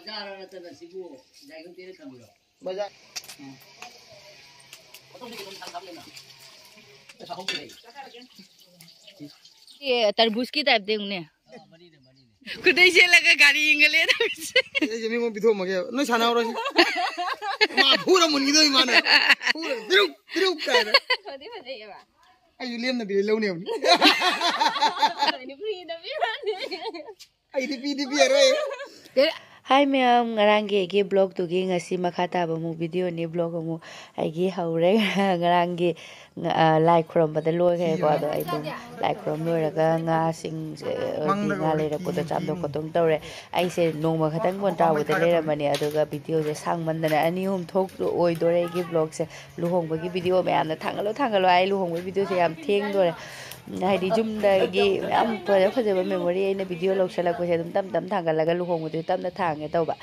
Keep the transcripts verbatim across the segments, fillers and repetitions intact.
ꯆꯥꯔ ꯅꯠꯇꯅ ꯁꯤꯕꯨ ꯗꯥꯏꯒꯟ ꯇꯦꯔꯦ ꯊꯝꯃꯤꯔꯣ? ꯕꯖꯥꯔ꯫ ꯎꯝ꯫ ꯐꯣꯇꯣꯗꯤ ꯀꯩꯅꯣꯝ ꯊꯥꯡ ꯊꯥꯡ ꯂꯩꯅ꯫ ꯑꯦ, ꯇꯔꯕꯨꯖꯀꯤ type ꯇ ꯌꯦꯡꯉꯨꯅꯦ꯫ ꯈꯨꯗꯩ ꯁꯦꯠꯂꯒ ꯒꯥꯔꯤ ꯌꯦꯡꯒꯜꯂꯦ ꯇꯧꯔꯤꯁꯦ꯫ ꯑꯩꯁꯦ ꯃꯤꯉꯣꯟꯗ ꯄꯤꯊꯣꯛꯑꯝꯃꯒꯦ꯫ ꯅꯣꯏ ꯁꯥꯟꯅꯍꯧꯔꯣ ꯁꯤ꯫ ꯃꯥ ꯐꯨꯔ ꯃꯨꯟꯈꯤꯗꯣꯏ ꯃꯥꯅ꯫ ꯐꯨꯔ ꯇꯤꯔꯨꯞ, ꯇꯤꯔꯨꯞ ꯀꯥꯏꯅ꯫ ꯐꯗꯤ ꯐꯖꯩꯌꯦꯕ꯫ ꯑꯩꯁꯨ ꯂꯦꯝꯅ ꯕꯤꯔꯦ ꯂꯧꯅꯦꯕꯅꯤ꯫ ꯑꯩꯗꯤ ꯐ꯭ꯔꯤꯗ ꯄꯤꯔꯛꯑꯅꯤ꯫ ꯑꯩꯗꯤ ꯄꯤꯗꯤ ꯄꯤꯔꯔꯣꯏ꯫ ꯍꯥꯏ ꯃꯌꯥꯝ, ꯉꯔꯥꯡꯒꯤ ꯑꯩꯒꯤ vlogꯇꯨꯒꯤ ꯉꯁꯤ ꯃꯈꯥ ꯇꯥꯕ ꯑꯃꯨꯛ videoꯅꯤ꯫ Vlog ꯑꯃꯨꯛ ꯑꯩꯒꯤ ꯍꯧꯔꯦ꯫ ꯉꯔꯥꯡꯒꯤ, ꯑ, ꯂꯥꯏ ꯈꯨꯔꯝꯕꯗ ꯂꯣꯏꯈ꯭ꯔꯦꯀꯣ꯫ ꯑꯗꯣ ꯑꯩ ꯑꯗꯨꯝ ꯂꯥꯏ ꯈꯨꯔꯝ ꯂꯣꯏꯔꯒ ꯉꯥꯁꯤꯡꯁꯦ, ꯍꯥꯏꯗꯤ ꯉꯥ ꯂꯩꯔꯛꯄꯗꯣ ꯆꯥꯝꯊꯣꯛ ꯈꯣꯠꯇꯣꯛ ꯇꯧꯔꯦ꯫ ꯑꯩꯁꯦ ꯅꯣꯡꯃ ꯈꯛꯇꯪ ꯃꯣꯟꯇ꯭ꯔꯥꯕꯨꯗ ꯂꯩꯔꯝꯕꯅꯦ, ꯑꯗꯨꯒ videoꯁꯦ ꯁꯥꯡꯃꯟꯗꯅ ꯑꯅꯤ ꯑꯍꯨꯝ ꯊꯣꯛ ꯑꯣꯏꯗꯣꯔꯦ ꯑꯩꯒꯤ vlogꯁꯦ꯫ ꯂꯨꯍꯣꯡꯕꯒꯤ video ꯃꯌꯥꯝꯅ "ꯊꯥꯡꯒꯠꯂꯣ, ꯊꯥꯡꯒꯠꯂꯣ" ꯍꯥꯏ꯫ ꯂꯨꯍꯣꯡꯕꯒꯤ videoꯁꯦ ꯌꯥꯝ ꯊꯦꯡꯗꯣꯔꯦ꯫ ꯎꯝ, ꯍꯥꯏꯗꯤ ꯌꯨꯝꯗꯒꯤ ꯌꯥꯝ ꯐꯖ ꯐꯖꯕ memory ꯑꯩꯅ video ꯂꯧꯁꯜꯂꯛꯄꯁꯦ ꯑꯗꯨꯝ ꯇꯞ ꯇꯞ ꯊꯥꯡꯒꯠꯂꯒ ꯂꯨꯍꯣꯡꯕꯗꯨꯁꯨ ꯇꯞꯅ ꯊꯥꯡꯒꯦ ꯇꯧꯕ꯫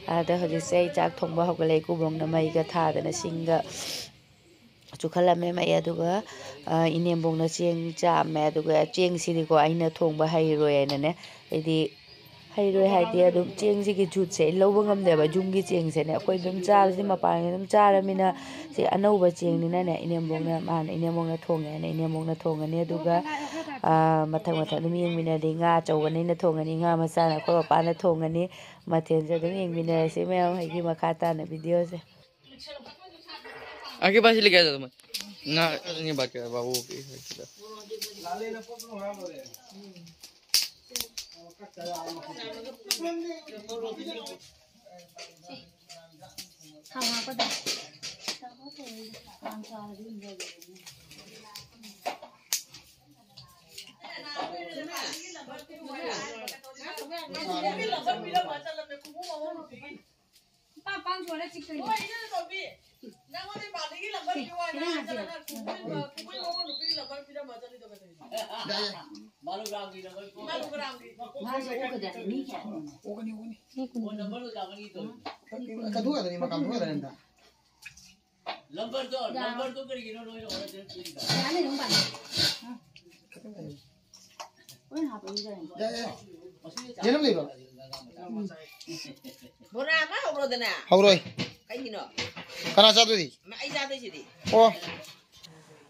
ꯑꯗ ꯍꯧꯖꯤꯛꯁꯦ ꯑꯩ ꯆꯥꯛ ꯊꯣꯡꯕ ꯍꯧꯒꯠꯂꯦ꯫ ꯏꯀꯨꯕꯣꯛꯅ ꯃꯩꯒ ꯊꯥꯗꯅ ꯁꯤꯡꯒ ꯆꯨꯈꯠꯂꯝꯃꯦ꯫ ꯃꯩ ꯑꯗꯨꯒ, ꯑ, ꯏꯅꯦꯝꯕꯣꯛꯅ ꯆꯦꯡ ꯆꯥꯝꯃꯦ꯫ ꯑꯗꯨꯒ ꯆꯦꯡꯁꯤꯗꯤꯀꯣ ꯑꯩꯅ ꯊꯣꯡꯕ ꯍꯩꯔꯣꯏ ꯍꯥꯏꯅꯅꯦ, ꯑꯩꯗꯤ ꯍꯩꯔꯣꯏ ꯍꯥꯏꯗꯤ ꯑꯗꯨꯝ ꯆꯦꯡꯁꯤꯒꯤ ꯖꯨꯠꯁꯦ ꯑꯩ ꯂꯧꯕ ꯉꯝꯗꯦꯕ꯫ ꯌꯨꯝꯒꯤ ꯆꯦꯡꯁꯦꯅꯦ ꯑꯩꯈꯣꯏ ꯑꯗꯨꯝ ꯆꯥꯕꯁꯤꯗꯤ ꯃꯄꯥꯟꯒꯤ ꯑꯗꯨꯝ ꯆꯥꯔꯃꯤꯅ ꯁꯤ ꯑꯅꯧꯕ ꯆꯦꯡꯅꯤꯅꯅꯦ꯫ ꯏꯅꯦꯝꯕꯣꯛꯅ, ꯃꯥꯅ ꯏꯅꯦꯝꯕꯣꯛꯅ ꯊꯣꯡꯉꯦ ꯍꯥꯏꯅ ꯏꯅꯦꯝꯕꯣꯛꯅ ꯊꯣꯡꯉꯅꯤ꯫ ꯑꯗꯨꯒ, ꯑ, ꯃꯊꯪ ꯃꯊꯪ ꯑꯗꯨꯝ ꯌꯦꯡꯃꯤꯟꯅꯔꯗꯤ ꯉꯥ ꯑꯆꯧꯕꯅ ꯑꯩꯅ ꯊꯣꯡꯉꯅꯤ, ꯉꯥ ꯃꯆꯥꯅ ꯑꯩꯈꯣꯏ ꯄꯄꯥꯅ ꯊꯣꯡꯉꯅꯤ꯫ ꯃꯊꯦꯜꯁꯦ ꯑꯗꯨꯝ ꯌꯦꯡꯃꯤꯟꯅꯔꯁꯤ ꯃꯌꯥꯝ ꯑꯩꯒꯤ ꯃꯈꯥ ꯇꯥꯅ videoꯁꯦ꯫ आगे पास लेके आ जाओ तुम। ना, नहीं बात कर, बाबू की। ꯅꯪꯉꯣꯟꯗ ꯏꯃꯥꯟꯅꯕꯤꯒꯤ ꯂꯝꯕꯔ ꯄꯤꯌꯨ ꯍꯥꯏꯅ ꯍꯥꯏꯗꯅ ꯈꯨꯡꯒꯨꯜ, ꯈꯨꯡꯒꯨꯜ ꯃꯉꯣꯟ ꯅꯨꯄꯤꯒꯤ ꯂꯝꯕꯔ ꯄꯤꯔꯝꯃ ꯆꯠꯂꯤꯗꯣ ꯀꯩꯗꯧꯔꯤꯅꯣ? ꯃꯥꯂꯨꯒ꯭ꯔꯥꯝꯒꯤ ꯂꯝꯕꯔ ꯄꯤꯌꯨ꯫ ꯃꯥꯂꯨꯒ꯭ꯔꯥꯝꯒꯤ꯫ ꯃꯥꯁꯨ ꯑꯣꯛꯀꯗ꯭ꯔꯥ? ꯃꯤ ꯀꯌꯥꯅꯣ? ꯑꯣꯛꯀꯅꯤ, ꯑꯣꯛꯀꯅꯤ꯫ ꯃꯤ ꯀꯨꯟ꯫ ꯐꯣꯟ ꯅꯝꯕꯔꯗꯣ ꯀꯥꯃꯟꯒꯤ ꯇꯧꯔꯤꯅꯣ? ꯀꯥꯝꯊꯣꯛꯀꯗꯕꯅꯤ, ꯃꯥ ꯀꯥꯝꯊꯣꯛꯀꯗꯕꯅꯤ ꯑꯝꯇ꯫ ꯅꯝꯕꯔꯗꯣ, ꯅꯝꯕꯔꯗꯣ ꯀꯔꯤꯒꯤꯅꯣ ꯅꯣꯏꯅ ꯑꯣꯔꯗꯔ ꯄꯤꯔꯤꯗꯣ? ꯌꯥꯅꯤ, ꯑꯗꯨꯝ ꯄꯥꯅꯤ꯫ ꯈꯤꯇꯪ ꯂꯩꯌꯨ꯫ ꯂꯣꯏ ꯍꯥꯞꯄ ꯃꯤ ꯂꯩꯔꯝꯒꯅꯤ꯫ ꯌꯥꯏ, ꯌꯥꯏ꯫ ꯌꯦꯔꯨꯝ ꯂꯩꯕ꯭ꯔꯣ? ꯕꯣꯔꯥ ꯑꯃ ꯍꯧꯔꯣꯗꯅ꯫ ꯍꯧꯔꯣꯏ꯫ ꯀꯩꯒꯤꯅꯣ? ꯀꯅꯥ ꯆꯥꯗꯣꯏꯗꯤ? ꯃ-, ꯑꯩ ꯆꯥꯗꯣꯏꯁꯤꯗꯤ꯫ ꯑꯣ꯫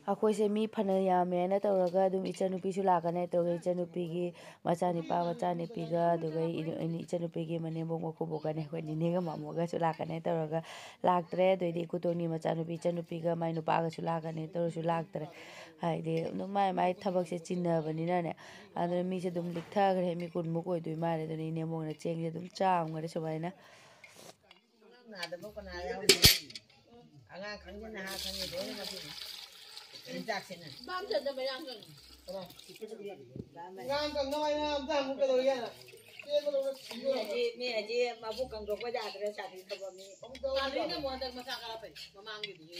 ꯑꯩꯈꯣꯏꯁꯦ ꯃꯤ ꯐꯅ ꯌꯥꯝꯃꯦꯅ ꯇꯧꯔꯒ ꯑꯗꯨꯝ ꯏꯆꯟꯅꯨꯄꯤꯁꯨ ꯂꯥꯛꯀꯅꯤ ꯇꯧꯔꯒ ꯏꯆꯟꯅꯨꯄꯤꯒꯤ ꯃꯆꯥꯅꯨꯄꯥ ꯃꯆꯥꯅꯨꯄꯤꯒ ꯑꯗꯨꯒ ꯑꯩ, ꯑꯩ, ꯏꯆꯟꯅꯨꯄꯤꯒꯤ ꯃꯅꯦꯝꯕꯣꯛ ꯃꯀꯨꯕꯣꯛꯀꯅꯦ ꯑꯩꯈꯣꯏ ꯅꯤꯅꯦꯒ ꯃꯥꯃꯣꯒꯁꯨ ꯂꯥꯛꯀꯅꯤ ꯇꯧꯔꯒ ꯂꯥꯛꯇ꯭ꯔꯦ꯫ ꯑꯗꯨꯏꯗꯤ ꯏꯀꯨꯇꯣꯟꯒꯤ ꯃꯆꯥꯅꯨꯄꯤ ꯏꯆꯟꯅꯨꯄꯤꯒ ꯃꯥꯏ ꯅꯨꯄꯥꯒꯁꯨ ꯂꯥꯛꯀꯅꯤ ꯇꯧꯔꯁꯨ ꯂꯥꯛꯇ꯭ꯔꯦ꯫ ꯍꯥꯏꯗꯤ ꯑꯗꯨꯝ ꯃꯥꯏ ꯃꯥꯏ ꯊꯕꯛꯁꯦ ꯆꯤꯟꯅꯕꯅꯤꯅꯅꯦ꯫ ꯑꯗꯨꯅ ꯃꯤꯁꯦ ꯑꯗꯨꯝ ꯂꯤꯛꯊꯈ꯭ꯔꯦ꯫ ꯃꯤ ꯀꯨꯟꯃꯨꯛ ꯑꯣꯏꯗꯣꯏ ꯃꯥꯜꯂꯦ꯫ ꯑꯗꯨꯅ ꯏꯅꯦꯝꯕꯣꯛꯅ ꯆꯦꯡꯁꯦ ꯑꯗꯨꯝ ꯆꯥꯝꯈ꯭ꯔꯦ ꯁꯨꯃꯥꯏꯅ꯫ ꯅꯥꯗꯕ ꯀꯅꯥ ꯌꯥꯎꯔꯤ? ꯑꯉꯥꯡ ꯈꯪꯗꯦ, ꯅꯍꯥ ꯈꯪꯗꯦ, ꯂꯣꯏꯅꯃꯛ ꯆꯤꯟꯖꯥꯛꯁꯤꯅ꯫ ꯑꯉꯥꯡ ꯀꯪꯅꯕ ꯍꯥꯏꯅ ꯑꯝꯇ ꯍꯪꯉꯨ ꯀꯩꯗꯧꯔꯒꯦ? ꯆꯦꯟꯕ ꯂꯧꯅ ꯃꯤ ꯍꯧꯖꯤꯛ, ꯃꯤ ꯍꯧꯖꯤꯛ ꯃꯕꯨꯛ ꯀꯪꯊꯣꯛꯄ ꯌꯥꯗ꯭ꯔꯦ, ꯆꯥꯕꯤ ꯊꯕꯛ ꯃꯤ꯫ ꯑꯃꯨꯛ ꯇꯧꯔꯒ ꯀꯥꯂꯦꯟꯒ ꯑꯃꯨꯛ ꯍꯟꯗꯛ ꯃꯁꯥ ꯈꯔ ꯐꯩ, ꯃꯃꯥꯡꯒꯤꯗꯨꯗꯤ꯫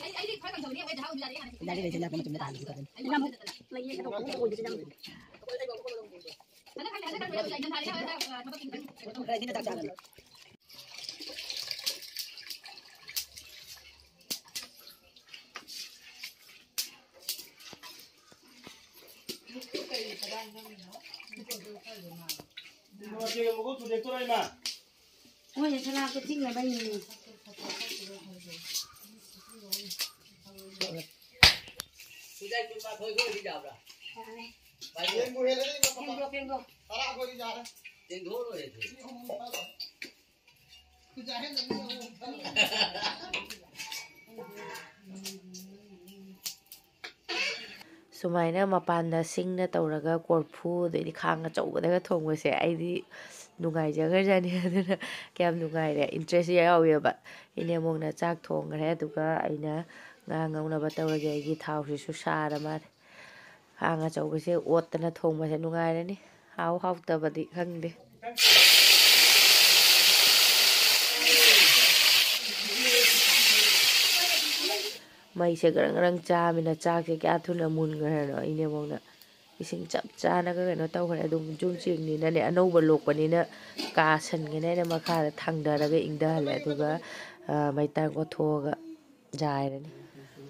ꯑꯩ, ꯑꯩꯗꯤ ꯈ꯭ꯋꯥꯏ ꯀꯪꯊꯕꯅꯤ, ꯑꯩꯈꯣꯏ ꯆꯥꯛꯍꯥꯎ ꯌꯥꯔꯦ ꯍꯥꯟꯅ꯫ ꯌꯥꯔꯦ, ꯂꯩꯁꯦ, ꯌꯥꯝ ꯀꯟꯅ ꯆꯨꯝꯅ ꯇꯥꯍꯟꯁꯤ ꯈꯣꯠꯍꯟꯁꯤ꯫ ꯌꯥꯝ ꯂꯩꯌꯦ, ꯀꯩꯅꯣ, ꯀꯩꯅꯣ ꯑꯣꯏꯕꯁꯨ ꯌꯥꯝ ꯂꯩ꯫ ꯍꯟꯗꯛ ꯈꯔ, ꯍꯟꯗꯛ ꯈꯔ ꯂꯣꯏꯔꯦ, ꯏꯪꯊꯝ ꯊꯥ ꯂꯩꯔꯦ, ꯊꯕꯛ ꯆꯤꯟꯕꯅꯤ꯫ ꯈꯔ ꯊꯦꯡꯅ ꯆꯥꯛ ꯆꯥꯕꯅꯤ꯫ ꯃꯣꯏꯅ ꯁꯅꯥꯗꯣ ꯆꯤꯛꯅꯕꯩꯅꯦ꯫ ꯐꯦꯡꯗꯣꯛ, ꯐꯦꯡꯗꯣꯛ꯫ ꯁꯨꯃꯥꯏꯅ ꯃꯄꯥꯟꯗ ꯁꯤꯡꯅ ꯇꯧꯔꯒ ꯀꯣꯔꯐꯨ, ꯑꯗꯩꯗꯤ ꯈꯥꯡ ꯑꯆꯧꯕꯗꯒ ꯊꯣꯡꯕꯁꯦ ꯑꯩꯗꯤ ꯅꯨꯡꯉꯥꯏꯖꯈ꯭ꯔꯖꯥꯠꯅꯤ꯫ ꯑꯗꯨꯅ ꯀꯌꯥꯝ ꯅꯨꯡꯉꯥꯏꯔꯦ, interest ꯌꯥꯎꯋꯦꯕ꯫ ꯏꯅꯦꯃꯣꯡꯅ ꯆꯥꯛ ꯊꯣꯡꯈ꯭ꯔꯦ, ꯑꯗꯨꯒ ꯑꯩꯅ ꯉꯥ ꯉꯧꯅꯕ ꯇꯧꯔꯒꯦ꯫ ꯑꯩꯒꯤ ꯊꯥꯎꯁꯤꯁꯨ ꯁꯥꯔ ꯃꯥꯜꯂꯦ꯫ ꯈꯥꯡ ꯑꯆꯧꯕꯁꯦ ꯑꯣꯠꯇꯅ ꯊꯣꯡꯕꯁꯦ ꯅꯨꯡꯉꯥꯏꯔꯅꯤ꯫ ꯍꯥꯎ ꯍꯥꯎꯇꯕꯗꯤ ꯈꯪꯗꯦ꯫ ꯃꯩꯁꯦ ꯒ꯭ꯔꯪ ꯒ꯭ꯔꯪ ꯆꯥꯕꯅꯤꯅ ꯆꯥꯛꯁꯦ ꯀꯌꯥ ꯊꯨꯅ ꯃꯨꯟꯈ꯭ꯔꯦꯅꯣ꯫ ꯏꯅꯦꯃꯣꯡꯅ ꯏꯁꯤꯡ ꯆꯞ ꯆꯥꯅꯒ ꯀꯩꯅꯣ ꯇꯧꯈ꯭ꯔꯦ꯫ ꯑꯗꯨꯝ ꯌꯨꯝ ꯆꯦꯡꯅꯤꯅꯅꯦ, ꯑꯅꯧꯕ ꯂꯣꯛꯄꯅꯤꯅ ꯀꯥꯁꯟꯒꯅꯤ ꯍꯥꯏꯅ ꯃꯈꯥꯗ ꯊꯥꯡꯗꯔꯒ ꯏꯪꯊꯍꯜꯂꯦ꯫ ꯑꯗꯨꯒ, ꯑ, ꯃꯩꯇꯥꯟ ꯀꯣꯠꯊꯣꯛꯑꯒ ꯌꯥꯏꯔꯅꯤ꯫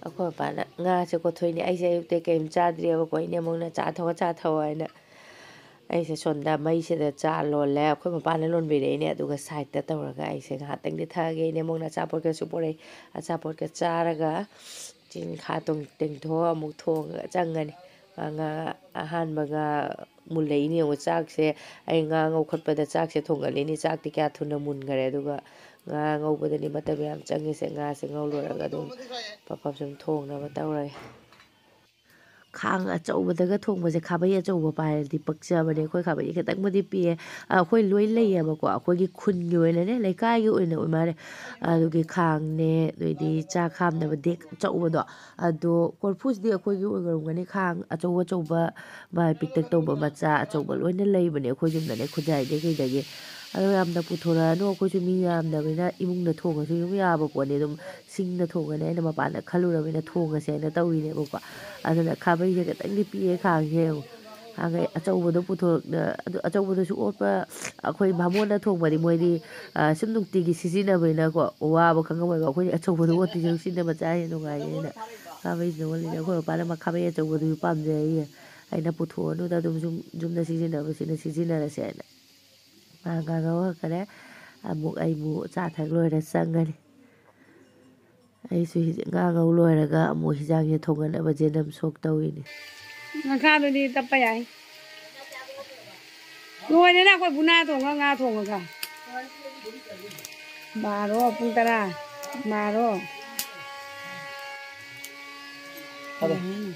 ꯑꯩꯈꯣꯏ ꯃꯄꯥꯅ ꯉꯥꯁꯦ ꯀꯣꯠꯊꯣꯛꯏꯅꯦ꯫ ꯑꯩꯁꯦ ꯑꯌꯨꯛꯇꯩ ꯀꯩꯝ ꯆꯥꯗ꯭ꯔꯤꯑꯕꯀꯣ꯫ ꯏꯅꯦꯃꯣꯡꯅ "ꯆꯥ ꯊꯛꯑꯣ, ꯆꯥ ꯊꯛꯑꯣ" ꯍꯥꯏꯅ꯫ ꯑꯩꯁꯦ ꯁꯣꯝꯗ ꯃꯩꯁꯤꯗ ꯆꯥ ꯂꯣꯜꯂꯦ꯫ ꯑꯩꯈꯣꯏ ꯃꯄꯥꯅ ꯂꯣꯟꯕꯤꯔꯛꯏꯅꯦ꯫ ꯑꯗꯨꯒ ꯁꯥꯏꯠꯇ ꯇꯧꯔꯒ ꯑꯩꯁꯦ ꯉꯥꯏꯍꯥꯛꯇꯪꯗꯤ ꯊꯛꯑꯒꯦ꯫ ꯏꯅꯦꯃꯣꯡꯅ ꯑꯆꯥꯄꯣꯠꯀꯁꯨ ꯄꯨꯔꯛꯏ꯫ ꯑꯆꯥꯄꯣꯠꯀ ꯆꯥꯔꯒ ꯆꯤꯟ ꯈꯥ ꯇꯨꯝ ꯇꯦꯡꯊꯣꯛꯑ ꯑꯃꯨꯛ ꯊꯣꯡꯉꯒ ꯆꯪꯉꯅꯤ꯫ ꯉꯥ, ꯉꯥ ꯑꯍꯥꯟꯕ ꯉꯥ ꯃꯨꯜꯂꯛꯏꯅꯦ ꯌꯦꯡꯉꯣ꯫ ꯆꯥꯛꯁꯦ ꯑꯩ ꯉꯥ ꯉꯧꯈꯠꯄꯗ ꯆꯥꯛꯁꯦ ꯊꯣꯡꯒꯠꯂꯤꯅꯤ꯫ ꯆꯥꯛꯇꯤ ꯀꯌꯥ ꯊꯨꯅ ꯃꯨꯟꯈꯔꯦ꯫ ꯑꯗꯨꯒ ꯉꯥ ꯉꯧꯕꯗꯅꯤ ꯃꯇꯝ ꯌꯥꯝ ꯆꯪꯉꯤꯁꯦ꯫ ꯉꯥꯁꯦ ꯉꯧ ꯂꯣꯏꯔꯒ ꯑꯗꯨꯝ ꯄꯞ ꯄꯞ ꯁꯨꯝ ꯊꯣꯡꯅꯕ ꯇꯧꯔꯒꯦ꯫ ꯈꯥꯡ ꯑꯆꯧꯕꯗꯒ ꯊꯣꯡꯕꯁꯦ ꯈꯥꯕꯩ ꯑꯆꯧꯕ ꯄꯥꯏꯔꯗꯤ ꯄꯛꯆꯕꯅꯦ꯫ ꯑꯩꯈꯣꯏ ꯈꯥꯕꯩꯁꯦ ꯈꯤꯇꯪꯕꯨꯗꯤ ꯄꯤꯛꯑꯦ꯫ ꯑ, ꯑꯩꯈꯣꯏ ꯂꯣꯏ ꯂꯩꯌꯦꯕꯀꯣ꯫ ꯑꯩꯈꯣꯏꯒꯤ ꯈꯨꯟꯒꯤ ꯑꯣꯏꯅꯅꯦ, ꯂꯩꯀꯥꯏꯒꯤ ꯑꯣꯏꯅ ꯑꯣꯏ ꯃꯥꯜꯂꯦ꯫ ꯑꯗꯨꯒꯤ ꯈꯥꯡꯅꯦ, ꯑꯗꯩꯗꯤ ꯆꯥꯛ ꯍꯥꯞꯅꯕ ꯗꯦꯛ ꯑꯆꯧꯕꯗꯣ, ꯑꯗꯣ ꯀꯣꯔꯐꯨꯁꯤꯗꯤ ꯑꯩꯈꯣꯏꯒꯤ ꯑꯣꯏꯔꯝꯒꯅꯤ꯫ ꯈꯥꯡ ꯑꯆꯧ ꯑꯆꯧꯕ, ꯃꯥꯏ ꯄꯤꯛꯇꯛ ꯇꯧꯕ, ꯃꯆꯥ ꯑꯆꯧꯕ ꯂꯣꯏꯅ ꯂꯩꯕꯅꯦ ꯑꯩꯈꯣꯏ ꯌꯨꯝꯗꯅꯦ, ꯈꯨꯖꯥꯏꯗꯒꯤ ꯀꯩꯗꯒꯤ꯫ ꯑꯗꯣ ꯌꯥꯝꯅ ꯄꯨꯊꯣꯔꯛꯑꯅꯨ, ꯑꯩꯈꯣꯏꯁꯨ ꯃꯤ ꯌꯥꯝꯗꯕꯅꯤꯅ ꯏꯃꯨꯡꯗ ꯊꯣꯡꯉꯁꯨ ꯑꯗꯨꯝ ꯌꯥꯕ ꯄꯣꯠꯅꯤ꯫ ꯑꯗꯨꯝ ꯁꯤꯡꯅ ꯊꯣꯡꯒꯅꯤ, ꯑꯩꯅ ꯃꯄꯥꯟꯗ ꯈꯜꯂꯨꯔꯕꯅꯤꯅ ꯊꯣꯡꯉꯁꯦꯅ ꯇꯧꯔꯤꯅꯦꯕꯀꯣ꯫ ꯑꯗꯨꯅ ꯈꯥꯕꯩꯁꯦ ꯈꯤꯇꯪꯗꯤ ꯄꯤꯛꯑꯦ ꯈꯥꯡꯁꯦ ꯌꯦꯡꯉꯣ꯫ ꯈꯥꯡꯈꯩ ꯑꯆꯧꯕꯗꯣ ꯄꯨꯊꯣꯔꯛ-, ꯑꯗꯨ ꯑꯆꯧꯕꯗꯨꯁꯨ ꯑꯣꯠꯄ, ꯑꯩꯈꯣꯏ ꯕꯥꯃꯣꯟꯅ ꯊꯣꯡꯕꯗꯤ ꯃꯣꯏꯗꯤ, ꯑ, ꯁꯨꯝ ꯅꯨꯡꯇꯤꯒꯤ ꯁꯤꯖꯤꯟꯅꯕꯅꯤꯅꯀꯣ, ꯋꯥꯕ ꯈꯪꯉꯝꯃꯣꯏꯕ꯫ ꯑꯩꯈꯣꯏꯗꯤ ꯑꯆꯧꯕꯗꯣ ꯑꯣꯠꯇꯣꯏꯁꯦ ꯁꯤꯅ ꯃꯆꯥ ꯍꯦꯟꯅ ꯅꯨꯡꯉꯥꯏꯌꯦꯅ ꯈꯥꯕꯩꯁꯤꯅ ꯑꯣꯠꯂꯤꯅꯦ꯫ ꯑꯩꯈꯣꯏ ꯃꯄꯥꯅ ꯃ-, ꯈꯥꯕꯩ ꯑꯆꯧꯕꯗꯨꯁꯨ ꯄꯥꯝꯖꯩꯌꯦ꯫ ꯑꯩꯅ ꯄꯨꯊꯣꯛꯑꯅꯨꯗ, ꯑꯗꯨꯝ ꯁꯨꯝ ꯌꯨꯝꯗ ꯁꯤꯖꯤꯟꯅꯕꯁꯤꯅ ꯁꯤꯖꯤꯟꯅꯔꯁꯦꯅ꯫ ꯃꯥ ꯉꯥ ꯉꯧꯈ꯭ꯔꯦ꯫ ꯑꯃꯨꯛ ꯑꯩꯕꯨ ꯆꯥ ꯊꯛ ꯂꯣꯏꯔ ꯆꯪꯉꯅꯤ꯫ ꯑꯩꯁꯨ ꯍꯧꯖꯤꯛ ꯉꯥ ꯉꯧ ꯂꯣꯏꯔꯒ ꯑꯃꯨꯛ ꯍꯤꯟꯖꯥꯡꯁꯦ ꯊꯣꯡꯒꯠꯅꯕ ꯖꯦꯅꯝ ꯁꯣꯛ ꯇꯧꯔꯤꯅꯤ꯫ ꯉꯥꯈꯥꯗꯨꯗꯤ ꯇꯞꯄ ꯌꯥꯏ꯫ ꯂꯣꯏꯔꯦꯅ ꯑꯩꯈꯣꯏ ꯕꯨꯅꯥ ꯊꯣꯡꯉ ꯉꯥ ꯊꯣꯡꯉꯒ꯫ ꯕꯥꯔꯣ, ꯄꯨꯡ ꯇꯔꯥ꯫ ꯕꯥꯔꯣ꯫ ꯎꯝ꯫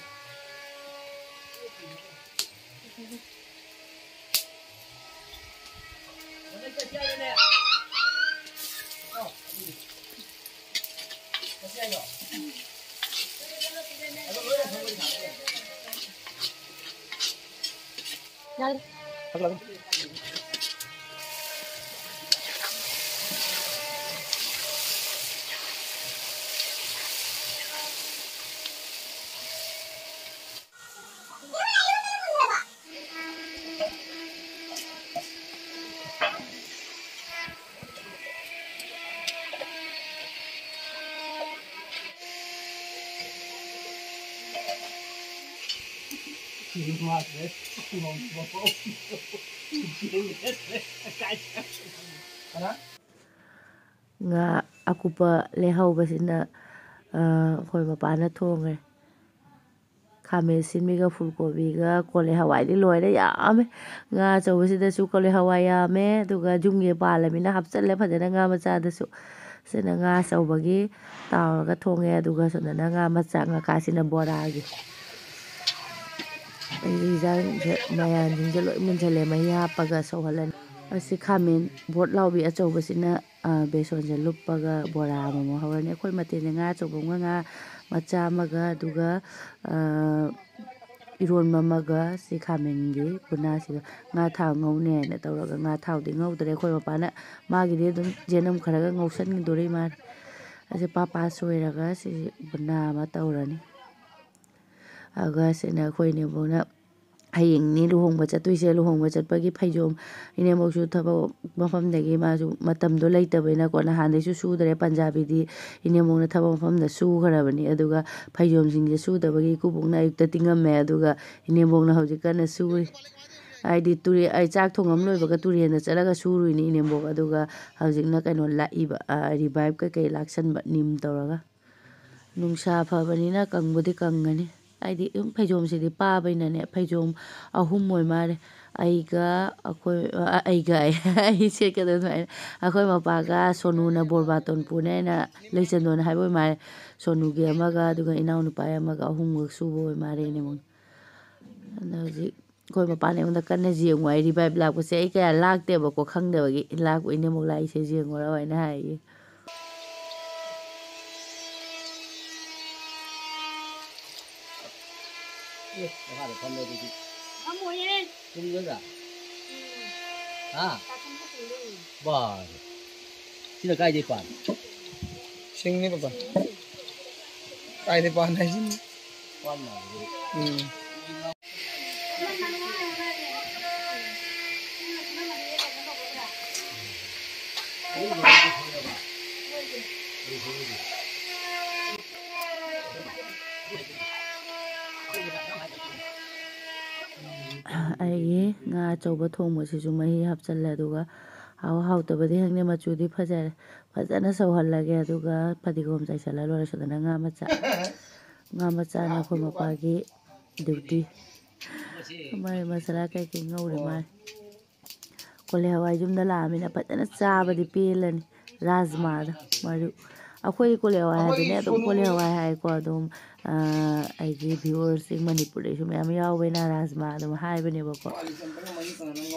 ꯉꯥ ꯑꯀꯨꯞꯄ ꯂꯩꯍꯧꯕꯁꯤꯅ, ꯑ, ꯑꯩꯈꯣꯏ ꯃꯄꯥꯅ ꯊꯣꯡꯉꯦ꯫ ꯈꯥꯃꯦꯟ ꯑꯁꯤꯟꯕꯤꯒ ꯐꯨꯜ ꯀꯣꯕꯤꯒ ꯀꯣꯂꯤ ꯍꯋꯥꯏꯗꯤ ꯂꯣꯏꯔꯦ, ꯌꯥꯝꯃꯦ꯫ ꯉꯥ ꯑꯆꯧꯕꯁꯤꯗꯁꯨ ꯀꯣꯂꯤ ꯍꯋꯥꯏ ꯌꯥꯝꯃꯦ, ꯑꯗꯨꯒ ꯌꯨꯝꯒꯤ ꯄꯥꯜꯂꯃꯤꯅ ꯍꯥꯞꯆꯜꯂꯦ ꯐꯖꯅ ꯉꯥ ꯃꯆꯥꯗꯁꯨ꯫ ꯁꯤꯅ ꯉꯥ ꯑꯆꯧꯕꯒꯤ ꯇꯥꯎꯔꯒ ꯊꯣꯡꯉꯦ, ꯑꯗꯨꯒ ꯁꯣꯝꯗꯅ ꯉꯥ ꯃꯆꯥ, ꯉꯥꯈꯥꯁꯤꯅ ꯕꯣꯔꯥꯒꯤ꯫ ꯑꯩ ꯏꯟꯖꯥꯡꯁꯦ ꯃꯌꯥꯟꯁꯤꯡꯁꯦ ꯂꯣꯏ ꯃꯨꯟꯖꯜꯂꯦ, ꯃꯍꯤ ꯍꯥꯞꯄꯒ ꯁꯧꯍꯜꯂꯅꯤ꯫ ꯑꯁꯤ ꯈꯥꯃꯦꯟ ꯕꯣꯠ ꯂꯥꯎꯕꯤ ꯑꯆꯧꯕꯁꯤꯅ, ꯑ, ꯕꯦꯁꯣꯟꯁꯦ ꯂꯨꯞꯄꯒ ꯕꯣꯔꯥ ꯑꯃꯃꯝ ꯍꯧꯔꯅꯤ꯫ ꯑꯩꯈꯣꯏ ꯃꯊꯦꯜꯁꯦ ꯉꯥ ꯑꯆꯧꯕ ꯑꯃꯒ ꯉꯥ ꯃꯆꯥ ꯑꯃꯒ, ꯑꯗꯨꯒ, ꯑ, ꯏꯔꯣꯟꯕ ꯑꯃꯒ ꯁꯤ ꯈꯥꯃꯦꯟꯒꯤ ꯄꯨꯅꯥꯁꯤꯒ ꯉꯥ ꯊꯥꯎ ꯉꯧꯅꯤ ꯍꯥꯏꯅ ꯇꯧꯔꯒ ꯉꯥ ꯊꯥꯎꯗꯤ ꯉꯧꯗ꯭ꯔꯦ꯫ ꯑꯩꯈꯣꯏ ꯃꯄꯥꯅ ꯃꯥꯒꯤꯗꯤ ꯑꯗꯨꯝ ꯌꯦꯅꯝ ꯈꯔꯒ ꯉꯧꯁꯟꯈꯤꯗꯣꯔꯤ ꯃꯥꯜꯂꯦ꯫ ꯑꯁꯤ ꯄꯥ ꯄꯥ ꯁꯣꯏꯔꯒ ꯁꯤ ꯄꯨꯅꯥ ꯑꯃ ꯇꯧꯔꯅꯤ꯫ ꯑꯗꯨꯒ ꯁꯤꯅ ꯑꯩꯈꯣꯏ ꯏꯅꯦꯝꯕꯣꯛꯅ ꯍꯌꯦꯡꯅꯤ ꯂꯨꯍꯣꯡꯕ ꯆꯠꯇꯣꯏꯁꯦ꯫ ꯂꯨꯍꯣꯡꯕ ꯆꯠꯄꯒꯤ ꯐꯩꯖꯣꯝ, ꯏꯅꯦꯝꯕꯣꯛꯁꯨ ꯊꯕꯛ ꯃꯐꯝꯗꯒꯤ ꯃꯥꯁꯨ ꯃꯇꯝꯗꯣ ꯂꯩꯇꯕꯅꯤꯅꯀꯣ, ꯅꯍꯥꯟꯗꯩꯁꯨ ꯁꯨꯗ꯭ꯔꯦ꯫ ꯄꯟꯖꯥꯕꯤꯗꯤ ꯏꯅꯦꯝꯕꯣꯛꯅ ꯊꯕꯛ ꯃꯐꯝꯗ ꯁꯨꯈ꯭ꯔꯕꯅꯤ꯫ ꯑꯗꯨꯒ ꯐꯩꯖꯣꯝꯁꯤꯡꯁꯦ ꯁꯨꯗꯕꯒꯤ ꯏꯀꯨꯕꯣꯛꯅ ꯑꯌꯨꯛꯇ ꯇꯤꯡꯉꯝꯃꯦ, ꯑꯗꯨꯒ ꯏꯅꯦꯝꯕꯣꯛꯅ ꯍꯧꯖꯤꯛ ꯀꯟꯅ ꯁꯨꯔꯤ꯫ ꯍꯥꯏꯗꯤ ꯇꯨꯔꯦ-, ꯑꯩ ꯆꯥꯛ ꯊꯣꯡꯉꯝ ꯂꯣꯏꯕꯒ ꯇꯨꯔꯦꯟꯗ ꯆꯠꯂꯒ ꯁꯨꯔꯨꯏꯅꯤ ꯏꯅꯦꯝꯕꯣꯛ꯫ ꯑꯗꯨꯒ ꯍꯧꯖꯤꯛꯅ ꯀꯩꯅꯣ ꯂꯥꯛꯏꯕ, ꯑ, ꯔꯤꯚꯥꯏꯞ ꯀꯩꯀꯩ ꯂꯥꯛꯁꯟꯕ ꯅꯤꯝ ꯇꯧꯔꯒ꯫ ꯅꯨꯡꯁꯥ ꯐꯕꯅꯤꯅ ꯀꯪꯕꯨꯗꯤ ꯀꯪꯒꯅꯤ꯫ ꯍꯥꯏꯗꯤ ꯑꯗꯨꯝ ꯐꯩꯖꯣꯝꯁꯤꯗꯤ ꯄꯥꯕꯅꯤꯅꯅꯦ, ꯐꯩꯖꯣꯝ ꯑꯍꯨꯝ ꯑꯣꯏ ꯃꯥꯜꯂꯦ꯫ ꯑꯩꯒ ꯑꯩꯈꯣꯏ, ꯑ, ꯑꯩꯒ ꯑꯩ, ꯑꯩ ꯁꯦꯠꯀꯗꯕ ꯑꯗꯨꯃꯥꯏꯅ꯫ ꯑꯩꯈꯣꯏ ꯃꯄꯥꯒ ꯁꯣꯅꯨꯅ ꯕꯣꯔꯕꯥꯇꯣꯟ ꯄꯨꯅꯤ ꯍꯥꯏꯅ ꯂꯩꯆꯟꯗꯣꯟ ꯍꯥꯏꯕ ꯑꯣꯏ ꯃꯥꯜꯂꯦ꯫ ꯁꯣꯅꯨꯒꯤ ꯑꯃꯒ, ꯑꯗꯨꯒ ꯏꯅꯥꯎꯅꯨꯄꯥꯒꯤ ꯑꯃꯒ, ꯑꯍꯨꯝꯈꯛ ꯁꯨꯕ ꯑꯣꯏ ꯃꯥꯜꯂꯦ ꯏꯅꯦ ꯃꯣꯏ꯫ ꯑꯗꯣ ꯍꯧꯖꯤꯛ ꯑꯩꯈꯣꯏ ꯃꯄꯥꯟ ꯑꯩꯉꯣꯟꯗ ꯀꯟꯅ ꯌꯦꯡꯉꯨ ꯍꯥꯏ, ꯔꯤꯚꯥꯏꯞ ꯂꯥꯛꯄꯁꯦ ꯑꯩ ꯀꯌꯥ ꯂꯥꯛꯇꯦꯕꯀꯣ, ꯈꯪꯗꯕꯒꯤ꯫ ꯂꯥꯛꯄ ꯏꯅꯦ ꯑꯃꯨꯛ ꯂꯥꯛꯏꯁꯦ ꯌꯦꯡꯉꯨꯔꯣ ꯍꯥꯏꯅ ꯍꯥꯏꯌꯦ꯫ ꯑꯦ, ꯃꯈꯥꯗ ꯐꯝꯃꯦ ꯑꯗꯨꯗꯤ꯫ ꯐꯝꯃꯣꯏꯌꯦ꯫ ꯇꯨꯝꯒꯗ꯭ꯔꯥ? ꯎꯝ꯫ ꯍꯥ? ꯆꯥꯛ ꯇꯨꯝꯕ ꯀꯨꯏꯔꯦ꯫ ꯕꯥ꯫ ꯁꯤꯅ ꯀꯥꯏꯗꯩ ꯄꯥꯟ? ꯁꯤꯡꯅꯤ ꯄꯥꯄꯥ꯫ ꯀꯥꯏꯗꯩ ꯄꯥꯟ ꯍꯥꯏꯁꯤꯅꯤ? ꯄꯥꯟ ꯃꯥꯜꯂꯦ꯫ ꯎꯝ꯫ ꯑꯆꯧꯕ ꯊꯣꯡꯕꯁꯤꯁꯨ ꯃꯍꯤ ꯍꯥꯞꯆꯜꯂꯦ꯫ ꯑꯗꯨꯒ ꯍꯥꯎ ꯍꯥꯎꯇꯕꯗꯤ ꯈꯪꯗꯦ, ꯃꯆꯨꯗꯤ ꯐꯖꯔꯦ꯫ ꯐꯖꯅ ꯁꯧꯍꯜꯂꯒꯦ꯫ ꯑꯗꯨꯒ ꯐꯗꯤꯒꯣꯝ ꯆꯥꯏꯁꯜꯂ ꯂꯣꯏꯔꯦ꯫ ꯁꯤꯗꯅ ꯉꯥ ꯃꯆꯥ, ꯉꯥ ꯃꯆꯥꯅ ꯑꯩꯈꯣꯏ ꯃꯄꯥꯒꯤ ꯗ꯭ꯌꯨꯇꯤ꯫ ꯃꯥꯏ ꯃꯁꯥꯂꯥ ꯀꯩꯀꯩ ꯉꯧꯔꯤ ꯃꯥꯏ꯫ ꯀꯣꯂꯤ ꯍꯋꯥꯏ ꯌꯨꯝꯗ ꯂꯥꯛꯑꯃꯤꯅ ꯐꯖꯅ ꯆꯥꯕꯗꯤ ꯄꯦꯜꯂꯅꯤ꯫ ꯔꯥꯖꯃꯥꯗ ꯃꯔꯨ꯫ ꯑꯩꯈꯣꯏ ꯀꯣꯂꯤ ꯍꯋꯥꯏ ꯍꯥꯏꯕꯅꯦ, ꯑꯗꯨꯝ ꯀꯣꯂꯤ ꯍꯋꯥꯏ ꯍꯥꯏꯀꯣ꯫ ꯑꯗꯨꯝ ꯑꯩꯒꯤ ꯚꯤꯌꯨꯋꯔꯁꯤꯡ ꯃꯅꯤꯄꯨꯔꯗꯩꯁꯨ ꯃꯌꯥꯝ ꯌꯥꯎꯕꯅꯤꯅ ꯔꯥꯖꯃꯥ ꯑꯗꯨꯝ ꯍꯥꯏꯕꯅꯦꯕꯀꯣ꯫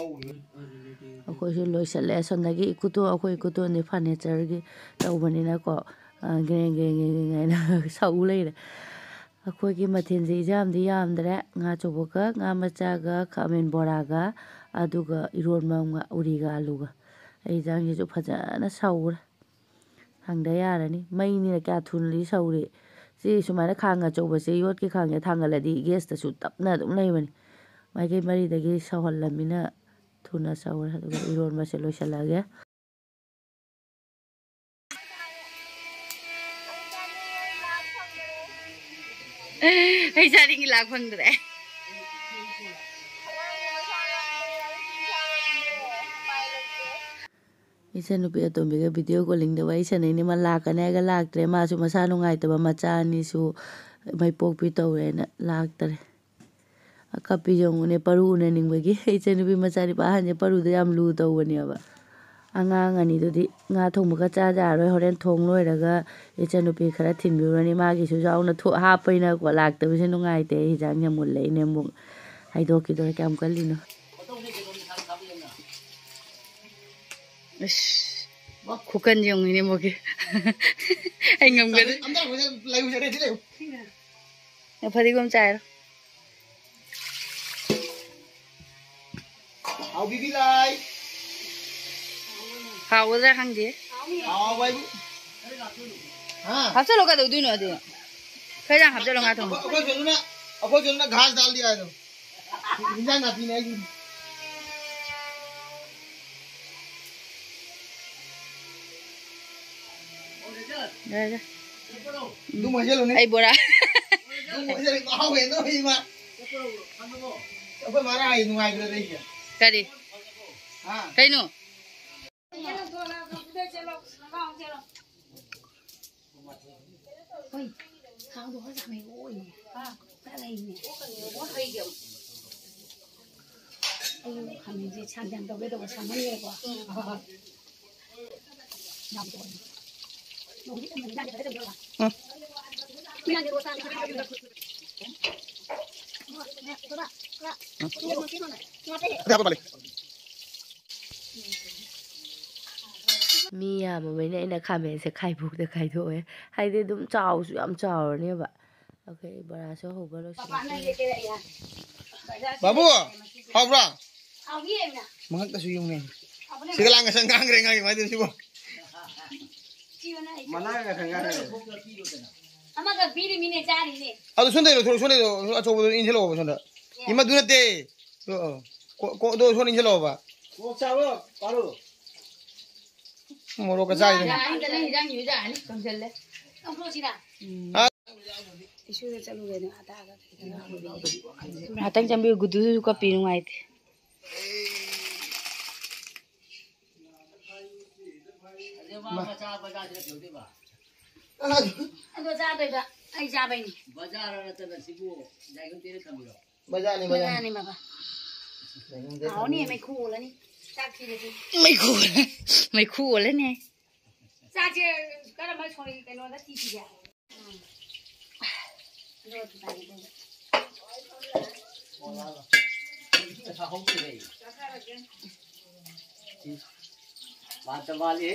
ꯑꯩꯈꯣꯏꯁꯨ ꯂꯣꯏꯁꯤꯜꯂꯦ꯫ ꯑꯁꯣꯝꯗꯒꯤ ꯏꯀꯨꯇꯣꯟ, ꯑꯩꯈꯣꯏ ꯏꯀꯨꯇꯣꯟꯗꯤ ꯐꯔꯅꯤꯆꯔꯒꯤ ꯇꯧꯕꯅꯤꯅꯀꯣ, ꯒ꯭ꯔꯦꯡ ꯒ꯭ꯔꯦꯡ ꯒ꯭ꯔꯦꯡ ꯒ꯭ꯔꯦꯡ ꯍꯥꯏꯅ ꯁꯧ ꯂꯩꯔꯦ꯫ ꯑꯩꯈꯣꯏꯒꯤ ꯃꯊꯦꯜꯁꯦ ꯏꯟꯖꯥꯡꯗꯤ ꯌꯥꯝꯗ꯭ꯔꯦ꯫ ꯉꯥ ꯑꯆꯧꯕꯒ, ꯉꯥ ꯃꯆꯥꯒ, ꯈꯥꯃꯦꯟ ꯕꯣꯔꯥꯒ, ꯑꯗꯨꯒ ꯏꯔꯣꯟꯕ ꯑꯃꯒ, ꯎꯔꯤꯒ ꯑꯂꯨꯒ꯫ ꯑꯩ ꯏꯟꯖꯥꯡꯁꯤꯁꯨ ꯐꯖꯅ ꯁꯧꯔꯦ꯫ ꯍꯪꯗ ꯌꯥꯔꯅꯤ꯫ ꯃꯩꯅꯤꯅ ꯀꯌꯥ ꯊꯨꯅꯗꯤ ꯁꯧꯔꯦ꯫ ꯁꯤ ꯁꯨꯃꯥꯏꯅ ꯈꯥꯡ ꯑꯆꯧꯕꯁꯦ, ꯌꯣꯠꯀꯤ ꯈꯥꯡꯁꯦ ꯊꯥꯡꯒꯠꯂꯗꯤ ꯒ꯭ꯌꯥꯁꯇꯁꯨ ꯇꯞꯅ ꯑꯗꯨꯝ ꯂꯩꯕꯅꯤ꯫ ꯃꯥꯏꯀꯩ ꯃꯔꯤꯗꯒꯤ ꯁꯧꯍꯜꯂꯃꯤꯅ ꯊꯨꯅ ꯁꯧꯔꯦ꯫ ꯑꯗꯨꯒ ꯏꯔꯣꯟꯕꯁꯦ ꯂꯣꯏꯁꯤꯜꯂꯒꯦ꯫ ꯑꯩ ꯆꯥꯅꯤꯡꯉꯤ, ꯂꯥꯛ ꯐꯪꯗ꯭ꯔꯦ꯫ ꯏꯆꯟꯅꯨꯄꯤ ꯑꯇꯣꯝꯕꯤꯒ ꯚꯤꯗꯤꯑꯣ ꯀꯣꯂꯤꯡꯗ ꯋꯥꯔꯤ ꯁꯥꯟꯅꯩꯅꯦ꯫ ꯃꯥ ꯂꯥꯛꯀꯅꯤ ꯍꯥꯏꯔꯒ ꯂꯥꯛꯇ꯭ꯔꯦ꯫ ꯃꯥꯁꯨ ꯃꯁꯥ ꯅꯨꯡꯉꯥꯏꯇꯕ, ꯃꯆꯥ ꯑꯅꯤꯁꯨ ꯃꯩꯄꯣꯛꯄꯤ ꯇꯧꯔꯦꯅ ꯂꯥꯛꯇꯔꯦ꯫ ꯑꯀꯞꯄꯤꯁꯦ ꯌꯦꯡꯉꯨꯅꯦ, ꯄꯔꯨ ꯎꯅꯅꯤꯡꯕꯒꯤ꯫ ꯏꯆꯟꯅꯨꯄꯤ ꯃꯆꯥꯅꯨꯄꯥ ꯑꯍꯟꯁꯦ ꯄꯔꯨꯗ ꯌꯥꯝ ꯂꯨ ꯇꯧꯕꯅꯦꯕ꯫ ꯑꯉꯥꯡ ꯑꯅꯤꯗꯨꯗꯤ ꯉꯥ ꯊꯣꯡꯕꯒ ꯆꯥ ꯌꯥꯔꯣꯏ꯫ ꯍꯣꯔꯦꯟ ꯊꯣꯡ ꯂꯣꯏꯔꯒ ꯏꯆꯟꯅꯨꯄꯤ ꯈꯔ ꯊꯤꯟꯕꯤꯔꯨꯔꯅꯤ꯫ ꯃꯥꯒꯤꯁꯨ ꯌꯥꯎꯅ ꯊꯣ-, ꯍꯥꯞꯄꯅꯤꯅꯀꯣ꯫ ꯂꯥꯛꯇꯕꯁꯦ ꯅꯨꯡꯉꯥꯏꯇꯦ꯫ ꯑꯩ ꯍꯤꯟꯖꯥꯡꯁꯦ ꯃꯨꯜꯂꯦ꯫ ꯑꯩꯅ ꯑꯃꯨꯛ ꯍꯥꯏꯗꯣꯛꯈꯤꯗꯣꯔꯦ ꯀꯌꯥꯝ ꯀꯜꯂꯤꯅꯣ꯫ ꯑꯁ, ꯈꯨꯀꯟ ꯌꯦꯡꯉꯤꯅꯦ ꯃꯣꯏꯒꯤ꯫ ꯑꯩ ꯉꯝꯒꯗ꯭ꯔꯥ? ꯑꯝꯇ ꯂꯩꯌꯨ, ꯂꯩꯌꯨ, ꯂꯩꯌꯨ, ꯂꯩꯌꯨ꯫ ꯐꯗꯤꯒꯣꯝ ꯆꯥꯏꯔꯣ? ꯍꯥꯎꯕꯤꯕꯤ ꯂꯥꯏ꯫ ꯍꯥꯎꯒꯗ꯭ꯔꯥ ꯈꯪꯗꯦ꯫ ꯍꯥꯎꯕ ꯍꯥꯏꯕꯨ꯫ ꯍꯥ? ꯍꯥꯞꯆꯜꯂꯣ, ꯀꯩꯗꯧꯗꯣꯏꯅꯣ ꯑꯗꯨ? ꯈꯔ ꯌꯥꯝ ꯍꯥꯞꯆꯜꯂꯣ ꯉꯥ ꯊꯣꯡꯕ꯫ ꯑꯩꯈꯣꯏ ꯁꯣꯝꯗꯅ, ꯑꯩꯈꯣꯏ ꯁꯣꯝꯗꯅ ꯘꯥꯁ ꯗꯥꯜ ꯗꯤꯌꯥ ꯍꯥꯏꯗꯣ꯫ ꯏꯟꯖꯥꯡ ꯅꯥꯄꯤꯅꯦ ꯑꯩꯒꯤ꯫ ꯌꯥꯔꯦ, ꯌꯥꯔꯦ꯫ ꯑꯗꯨꯝ ꯍꯩꯖꯜꯂꯨꯅꯦ꯫ ꯑꯩ ꯕꯣꯔꯥ꯫ ꯑꯗꯨꯝ ꯍꯩꯖꯜꯂꯨ, ꯃꯍꯥꯎ ꯍꯦꯟꯗꯧꯔꯤ ꯏꯃꯥ꯫ ꯑꯩꯈꯣꯏ ꯃꯥꯅ ꯍꯥꯏ ꯅꯨꯡꯉꯥꯏꯈ꯭ꯔꯦꯗ ꯑꯩꯁꯦ꯫ ꯀꯔꯤ? ꯀꯩꯅꯣ? ꯍꯣꯏ, ꯊꯥꯎꯗꯣ ꯈꯔ ꯆꯥꯝꯃꯦ꯫ ꯑꯣꯏꯅꯦ꯫ ꯈꯔ ꯂꯩꯅꯦ꯫ ꯑꯩ ꯈꯥꯃꯦꯟꯁꯦ ꯁꯥꯡ ꯁꯥꯡ ꯇꯧꯒꯦ ꯇꯧꯕ ꯁꯥꯡꯃꯟꯈ꯭ꯔꯦꯀꯣ꯫ ꯃꯤ ꯌꯥꯝꯃꯕꯅꯤꯅ ꯑꯩꯅ ꯈꯥꯃꯦꯟꯁꯦ ꯈꯥꯏꯕꯣꯛꯇ ꯈꯥꯏꯗꯣꯛꯑꯦ꯫ ꯍꯥꯏꯗꯤ ꯑꯗꯨꯝ ꯆꯥꯎꯁꯨ ꯌꯥꯝ ꯆꯥꯎꯔꯅꯦꯕ꯫ ꯑꯩꯈꯣꯏ ꯕꯣꯔꯥꯁꯨ ꯍꯧꯕ ꯂꯣꯏꯁꯤꯜꯂꯦ꯫ ꯕꯥꯕꯨ, ꯍꯥꯎꯕ꯭ꯔꯥ? ꯃꯉꯛꯇꯁꯨ ꯌꯨꯡꯅꯦ꯫ ꯁꯤꯒ ꯂꯥꯡꯒ ꯁꯪ ꯉꯥꯡꯈ꯭ꯔꯦ ꯉꯥꯡꯈ꯭ꯔꯦ ꯀꯃꯥꯏꯅ ꯇꯧꯅꯣ ꯁꯤꯕꯣ? ꯃꯅꯥꯒ ꯈꯪꯒꯥꯏ꯫ ꯑꯃꯒ ꯄꯤꯔꯤꯃꯤꯅꯦ, ꯆꯥꯔꯤꯅꯦ꯫ ꯑꯗꯨ ꯁꯣꯝꯗ ꯂꯧꯊꯣꯔꯛꯑꯣ, ꯁꯣꯝꯗ ꯂꯧꯊꯣꯔꯛꯑꯣ, ꯑꯆꯧꯕꯗꯣ ꯏꯟꯁꯤꯜꯂꯛꯑꯣꯕ ꯁꯣꯝꯗ꯫ ꯏꯃꯥ, ꯑꯗꯨ ꯅꯠꯇꯦ꯫ ꯑꯗꯣ, ꯑꯣ, ꯀꯣ-, ꯀꯣ-, ꯑꯗꯣ ꯁꯣꯝꯗ ꯏꯟꯁꯤꯜꯂꯛꯑꯣꯕ꯫ ꯀꯣꯛ ꯆꯥꯔꯣ, ꯄꯥꯔꯣ꯫ ꯃꯣꯔꯣꯛꯀ ꯆꯥꯏꯗ꯫ ꯌꯥꯅꯤꯗ, ꯅꯪ ꯍꯤꯟꯖꯥꯡ ꯌꯨꯖꯥꯅꯤ, ꯀꯪꯁꯤꯜꯂꯦ꯫ ꯂꯧꯊꯣꯛꯁꯤꯔꯥ? ꯎꯝ꯫ ꯑꯥ꯫ ꯏꯁꯨꯗ ꯆꯠꯂꯨꯒꯦ, ꯑꯗꯨ ꯑꯗꯥꯒ ꯀꯩꯅꯣ꯫ ꯉꯥꯛꯇꯪ ꯆꯪꯕꯤꯌꯨ, ꯒꯨꯗꯨꯁꯨ ꯀꯞꯄꯤ, ꯅꯨꯡꯉꯥꯏꯇꯦ꯫ ꯑꯗꯣ ꯆꯥꯗꯣꯏꯕ, ꯑꯩ ꯆꯥꯕꯩꯅꯤ꯫ ꯕꯖꯥꯔ ꯅꯠꯇꯅ ꯁꯤꯕꯨ ꯂꯥꯏꯕꯛ ꯊꯤꯅ ꯊꯝꯕꯤꯔꯣ? ꯕꯖꯥꯔꯅꯤ, ꯕꯖꯥꯔꯅꯤ꯫ ꯕꯖꯥꯔꯅꯤ, ꯕꯕꯥ꯫ ꯂꯥꯏꯕꯛ ꯊꯤꯅ ꯍꯥꯎꯅꯤ, ꯊꯝꯕꯤꯔꯣ? ꯃꯩꯈꯨ ꯑꯣꯜꯂꯅꯤ꯫ ꯆꯥꯛ ꯊꯤꯔꯗꯤ꯫ ꯃꯩꯈꯨ ꯑꯣꯜꯂꯦ-, ꯃꯩꯈꯨ ꯑꯣꯜꯂꯅꯦ꯫ ꯆꯥꯛꯁꯦ ꯀꯔꯝꯕ ꯁꯣꯔꯤ ꯀꯩꯅꯣꯗ ꯊꯤꯁꯤꯒꯦ? ꯎꯝ꯫ ꯑꯗꯨꯒ ꯊꯨꯒꯥꯏꯒꯦ ꯇꯧꯕ꯫ ꯃꯥꯇ ꯃꯥꯜꯂꯤ꯫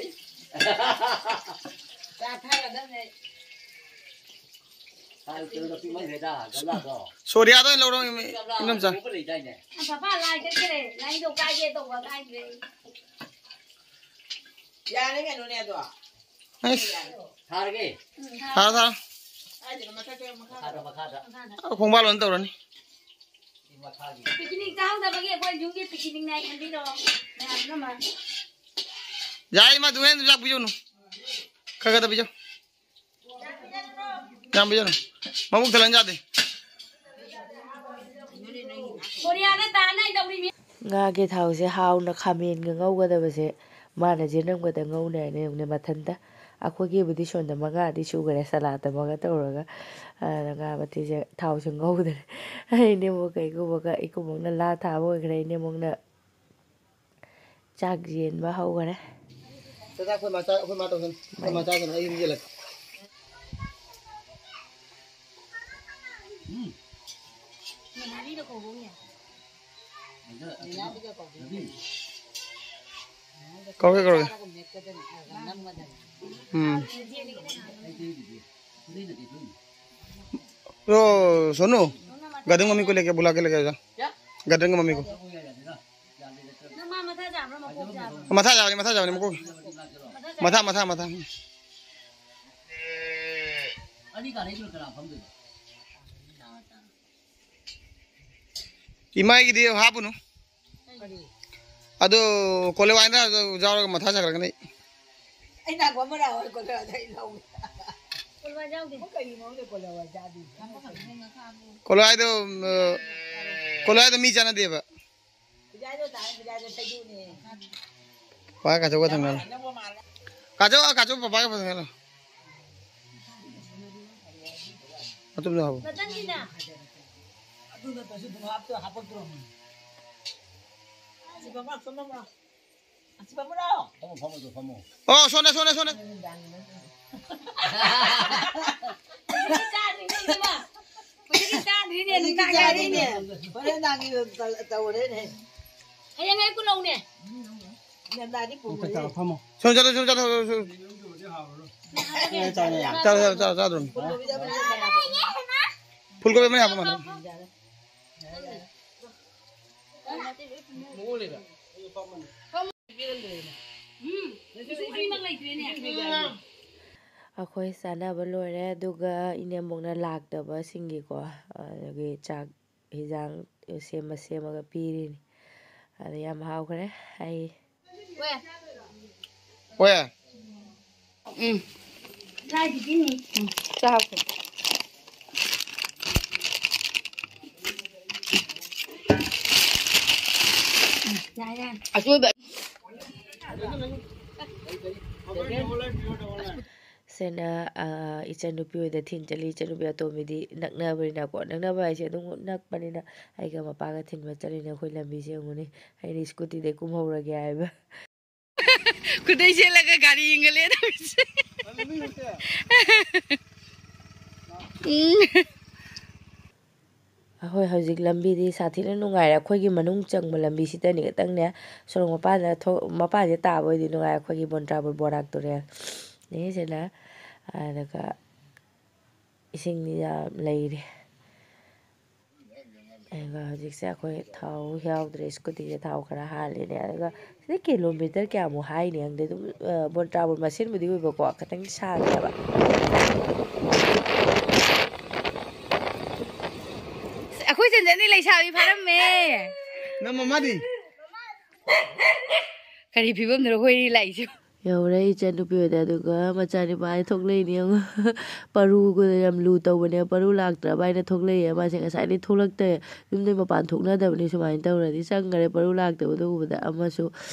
ꯆꯥꯊꯔꯗꯕꯅꯦ꯫ ꯁꯣꯔꯤꯌꯥꯗ ꯑꯣꯏꯅ ꯂꯧꯔꯣ, ꯏꯃꯦ-, ꯏꯅꯝꯆꯥ꯫ ꯑ, ꯄꯥꯄꯥ, ꯂꯥꯏ ꯆꯠꯈ꯭ꯔꯦ꯫ ꯂꯥꯏꯗꯣ ꯀꯥꯏꯒꯦ ꯇꯧꯕ, ꯀꯥꯏꯗ꯭ꯔꯦ꯫ ꯌꯥꯔꯦ ꯀꯩꯅꯣꯅꯦ ꯑꯗꯣ꯫ ꯑꯩꯁ꯫ ꯊꯥꯔꯒꯦ꯫ ꯎꯝ, ꯊꯥꯔꯣ, ꯊꯥꯔꯣ꯫ ꯀꯥꯏꯗꯅꯣ ꯃꯊꯛꯇ ꯃꯈꯥꯗ? ꯃꯈꯥꯗ, ꯃꯈꯥꯗ꯫ ꯃꯈꯥꯗ꯫ ꯑ, ꯈꯣꯡꯕꯥꯜ ꯂꯣꯏ ꯇꯧꯔꯅꯤ꯫ ꯁꯤ ꯃꯈꯥꯒꯤ꯫ ꯄꯤꯀꯤꯅꯤꯛ ꯆꯥꯍꯧꯗꯕꯒꯤ ꯑꯩꯈꯣꯏ ꯌꯨꯝꯒꯤ ꯄꯤꯀꯤꯅꯤꯛꯅꯦ ꯈꯟꯕꯤꯔꯣ꯫ ꯃꯌꯥꯝ ꯄꯨꯝꯅꯃꯛ꯫ ꯌꯥꯏ, ꯏꯃꯥ, ꯑꯗꯨ ꯍꯦꯟ ꯂꯥꯛꯄꯤꯌꯨꯅꯨ꯫ ꯈꯔ ꯈꯔ ꯄꯤꯖꯧ꯫ ꯌꯥꯝ ꯄꯤꯖꯅꯨ꯫ ꯃꯕꯨꯛ ꯊꯜꯍꯟ ꯌꯥꯗꯦ꯫ ꯀꯣꯔꯤꯌꯥꯗ ꯇꯥꯅ ꯑꯩ ꯇꯧꯔꯤꯃꯤ꯫ ꯉꯥꯒꯤ ꯊꯥꯎꯁꯦ ꯍꯥꯎꯅ ꯈꯥꯃꯦꯟꯒ ꯉꯧꯒꯗꯕꯁꯦ ꯃꯥꯅ ꯖꯤꯔꯝꯒꯗ ꯉꯧꯅꯦ ꯍꯥꯏꯅ ꯌꯦꯡꯉꯨꯅꯦ ꯃꯊꯟꯇ꯫ ꯑꯩꯈꯣꯏꯒꯤꯕꯨꯗꯤ ꯁꯣꯟꯗ ꯃꯉꯥꯗꯤ ꯁꯨꯈ꯭ꯔꯦ ꯁꯂꯥꯠ ꯑꯃꯒ ꯇꯧꯔꯒ꯫ ꯑꯗ ꯉꯥ ꯃꯊꯤꯁꯦ ꯊꯥꯎꯁꯦ ꯉꯧꯗ꯭ꯔꯦ꯫ ꯑꯩꯅꯦ ꯑꯃꯨꯛ ꯀꯩꯒꯨꯝꯕꯒ ꯏꯀꯨꯕꯣꯛꯅ ꯂꯥ ꯊꯥꯕ ꯑꯣꯏꯈ꯭ꯔꯦ꯫ ꯑꯩꯅꯦ ꯑꯃꯨꯛꯅ ꯆꯥꯛ ꯌꯦꯟꯕ ꯍꯧꯈꯔꯦ꯫ ꯆꯥꯛ ꯑꯩꯈꯣꯏ ꯃꯥ ꯆꯥ-, ꯑꯩꯈꯣꯏ ꯃꯥ ꯇꯧꯁꯟ-, ꯑꯩꯈꯣꯏ ꯃꯥ ꯆꯥꯗꯅ ꯑꯩ ꯌꯨꯝ ꯌꯦꯜꯂꯛꯀꯦ꯫ ꯎꯝ꯫ ꯀꯧꯒꯦ, ꯀꯧꯒꯦ꯫ ꯎꯝ꯫ ओ सोनू, गधे मम्मी को लेके बुला के लेके जा। क्या? गधे की मम्मी को। ꯅꯪ ꯃꯥ ꯃꯊꯥ ꯆꯥꯕ꯭ꯔꯥ ꯃꯀꯣꯛ ꯆꯥꯕ꯭ꯔꯥ? ꯃꯊꯥ ꯆꯥꯕꯅꯤ, ꯃꯊꯥ ꯆꯥꯕꯅꯤ, ꯃꯀꯣꯛ꯫ ꯃꯊꯥ, ꯃꯊꯥ, ꯃꯊꯥ꯫ ꯑꯅꯤ ꯀꯥꯟꯅꯩꯗꯨꯅ ꯀꯅꯥ ꯐꯝꯗꯣꯏꯕ? ꯏꯃꯥꯒꯤꯗꯤ ꯍꯥꯞꯄꯨꯅꯨ꯫ ꯑꯗꯨ ꯀꯣꯂꯦꯋꯥꯏꯅ ꯌꯥꯎꯔꯒ ꯃꯊꯥ ꯁꯥꯒꯠꯂꯛꯀꯅꯤ꯫ ꯑꯩ ꯅꯥꯀꯣꯡ ꯑꯃ ꯂꯥꯛꯑꯣ, ꯀꯣꯂꯦꯋꯥꯏꯗ ꯑꯩ ꯂꯧꯒꯦ꯫ ꯀꯣꯂꯦꯋꯥꯏ ꯌꯥꯎꯗꯦ꯫ ꯀꯔꯤꯅꯣ ꯈꯪꯗꯦ, ꯀꯣꯂꯦꯋꯥꯏ ꯆꯥꯗꯦ꯫ ꯀꯣꯂꯦꯋꯥꯏꯗꯣ, ꯎꯝ, ꯀꯣꯂꯦꯋꯥꯏꯗꯣ ꯃꯤ ꯆꯥꯟꯅꯗꯦꯕ꯫ ꯄꯥ ꯀꯥꯆꯧꯒ ꯊꯪꯅꯔꯣ꯫ ꯀꯥꯆꯧ, ꯀꯥꯆꯧ ꯄꯄꯥꯒ ꯐꯖꯅ ꯈꯜꯂꯣ꯫ ꯑꯗꯨꯝꯅ ꯍꯧ꯫ ꯑꯣ, ꯁꯣꯟꯅ, ꯁꯣꯟꯅ, ꯁꯣꯟꯅ꯫ ꯍꯧꯖꯤꯛꯀꯤ ꯆꯥꯗ꯭ꯔꯤꯅꯦ, ꯅꯨꯡꯗꯥꯡ ꯌꯥꯔꯤꯅꯦ꯫ ꯍꯣꯔꯦꯟ ꯅꯨꯡꯗꯥꯡꯒꯤ ꯇꯧꯔꯦꯅꯦ꯫ ꯍꯌꯦꯡ ꯑꯌꯨꯛ ꯂꯧꯅꯦ꯫ ꯅꯟꯗꯥꯗꯤ ꯄꯨꯔꯣꯏꯌꯦ꯫ ꯁꯣꯝ ꯆꯠꯂꯣ, ꯁꯣꯝ ꯆꯠꯂꯣ, ꯁꯣꯝ ꯆꯠꯂꯣ꯫ ꯆꯥꯔꯣ, ꯆꯥꯔꯣ, ꯆꯥꯔꯣ, ꯆꯥꯗ꯭ꯔꯣ? ꯐꯨꯜꯀꯣꯕꯤ ꯑꯃ ꯍꯥꯞꯄꯣ, ꯃꯥꯅ꯫ ꯑꯩꯈꯣꯏ ꯆꯥꯅꯕ ꯂꯣꯏꯔꯦ, ꯑꯗꯨꯒ ꯏꯅꯦꯝꯕꯣꯛꯅ ꯂꯥꯛꯇꯕꯁꯤꯡꯒꯤꯀꯣ, ꯑꯗꯨꯒꯤ ꯆꯥꯛ ꯍꯤꯟꯖꯥꯡ ꯁꯦꯝꯃ ꯁꯦꯝꯃꯒ ꯄꯤꯔꯤꯅꯤ꯫ ꯑꯗ ꯌꯥꯝ ꯍꯥꯎꯈ꯭ꯔꯦ꯫ ꯑꯩ ꯍꯣꯏ꯫ ꯎꯝ꯫ ꯎꯝ꯫ ꯆꯥꯎ꯫ ꯑꯁꯣꯏꯕ꯫ ꯁꯤꯅ, ꯑ, ꯏꯆꯟꯅꯨꯄꯤ ꯍꯣꯏꯗ ꯊꯤꯟ ꯆꯠꯂꯤ꯫ ꯏꯆꯟꯅꯨꯄꯤ ꯑꯇꯣꯝꯕꯤꯗꯤ ꯅꯛꯅꯕꯅꯤꯅꯀꯣ, ꯅꯛꯅꯕ ꯍꯥꯏꯁꯦ ꯑꯗꯨꯝ ꯅꯛꯄꯅꯤꯅ ꯑꯩꯒ ꯃꯄꯥꯒ ꯊꯤꯟꯕ ꯆꯠꯂꯤꯅꯦ꯫ ꯑꯩꯈꯣꯏ ꯂꯝꯕꯤꯁꯦ ꯌꯦꯡꯉꯨꯅꯦ, ꯑꯩꯅ ꯁ꯭ꯀꯨꯇꯤꯗꯩ ꯀꯨꯝꯍꯧꯔꯒꯦ ꯍꯥꯏꯕ꯫ ꯈꯨꯗꯩ ꯁꯦꯠꯂꯒ ꯒꯥꯔꯤ ꯏꯟꯒꯠꯂꯦ ꯇꯧꯔꯤꯁꯦ꯫ ꯎꯝ꯫ ꯑꯩꯈꯣꯏ ꯍꯧꯖꯤꯛ ꯂꯝꯕꯤꯗꯤ ꯁꯥꯊꯤꯅ ꯅꯨꯡꯉꯥꯏꯔꯦ꯫ ꯑꯩꯈꯣꯏꯒꯤ ꯃꯅꯨꯡ ꯆꯪꯕ ꯂꯝꯕꯤꯁꯤꯗꯅꯤ ꯈꯤꯇꯪꯅꯦ, ꯁꯣꯔꯣꯛ ꯃꯄꯥꯟꯗ ꯊꯣꯛ-, ꯃꯄꯥꯟꯁꯦ ꯇꯥꯕ ꯑꯣꯏꯗꯤ ꯅꯨꯡꯉꯥꯏ꯫ ꯑꯩꯈꯣꯏꯒꯤ ꯕꯣꯟꯗ꯭ꯔꯥꯕꯨꯔ ꯕꯣꯔꯥꯛ ꯇꯨꯔꯦꯜ ꯅꯤ ꯁꯤꯅ, ꯑꯗꯨꯒ ꯏꯁꯤꯡꯗꯤ ꯌꯥꯝ ꯂꯩꯔꯤ꯫ ꯑꯗꯨꯒ ꯍꯧꯖꯤꯛꯁꯦ ꯑꯩꯈꯣꯏ ꯊꯥꯎ ꯌꯥꯎꯗ꯭ꯔꯦ, ꯁ꯭ꯀꯨꯇꯤꯁꯦ ꯊꯥꯎ ꯈꯔ ꯍꯥꯜꯂꯤꯅꯦ꯫ ꯑꯗꯨꯒ ꯁꯤꯗ ꯀꯤꯂꯣꯃꯤꯇꯔ ꯀꯌꯥꯃꯨꯛ ꯍꯥꯏꯅꯤ ꯈꯪꯗꯦ, ꯑꯗꯨꯝ, ꯑ, ꯕꯣꯟꯗ꯭ꯔꯥꯕꯨꯔ ꯃꯁꯦꯟꯕꯨꯗꯤ ꯑꯣꯏꯕꯀꯣ, ꯈꯤꯇꯪ ꯁꯥꯡꯉꯦꯕ꯫ ꯑꯩꯈꯣꯏ ꯆꯟꯖꯟꯗꯤ ꯂꯩꯁꯥꯕꯤ ꯐꯥꯔꯝꯃꯦ꯫ ꯅꯪ ꯃꯃꯥꯗꯤ? ꯀꯔꯤ ꯐꯤꯕꯝꯗꯅꯣ ꯑꯩꯈꯣꯏ ꯂꯥꯛꯏꯁꯦ? ꯌꯧꯔꯦ ꯏꯆꯟꯅꯨꯄꯤ ꯍꯣꯏꯗ, ꯑꯗꯨꯒ ꯃꯆꯥꯅꯨꯄꯥ ꯊꯣꯛꯂꯛꯏꯅꯦ ꯌꯦꯡꯉꯣ꯫ ꯄꯔꯨꯒ ꯌꯥꯝ ꯂꯨ ꯇꯧꯕꯅꯦ, ꯄꯔꯨ ꯂꯥꯛꯇ꯭ꯔꯕ ꯍꯥꯏꯅ ꯊꯣꯛꯂꯛꯏꯌꯦ꯫ ꯃꯥꯁꯦ ꯉꯁꯥꯏꯗꯩ ꯊꯣꯛꯂꯛꯇꯦ, ꯌꯨꯝꯗꯩ ꯃꯄꯥꯟ ꯊꯣꯛꯅꯗꯕꯅꯤ꯫ ꯁꯨꯃꯥꯏꯅ ꯇꯧꯔꯗꯤ ꯆꯪꯈ꯭ꯔꯦ, ꯄꯔꯨ ꯂꯥꯛꯇꯕꯗꯣ ꯎꯕꯗ꯫ ꯑꯃꯁꯨ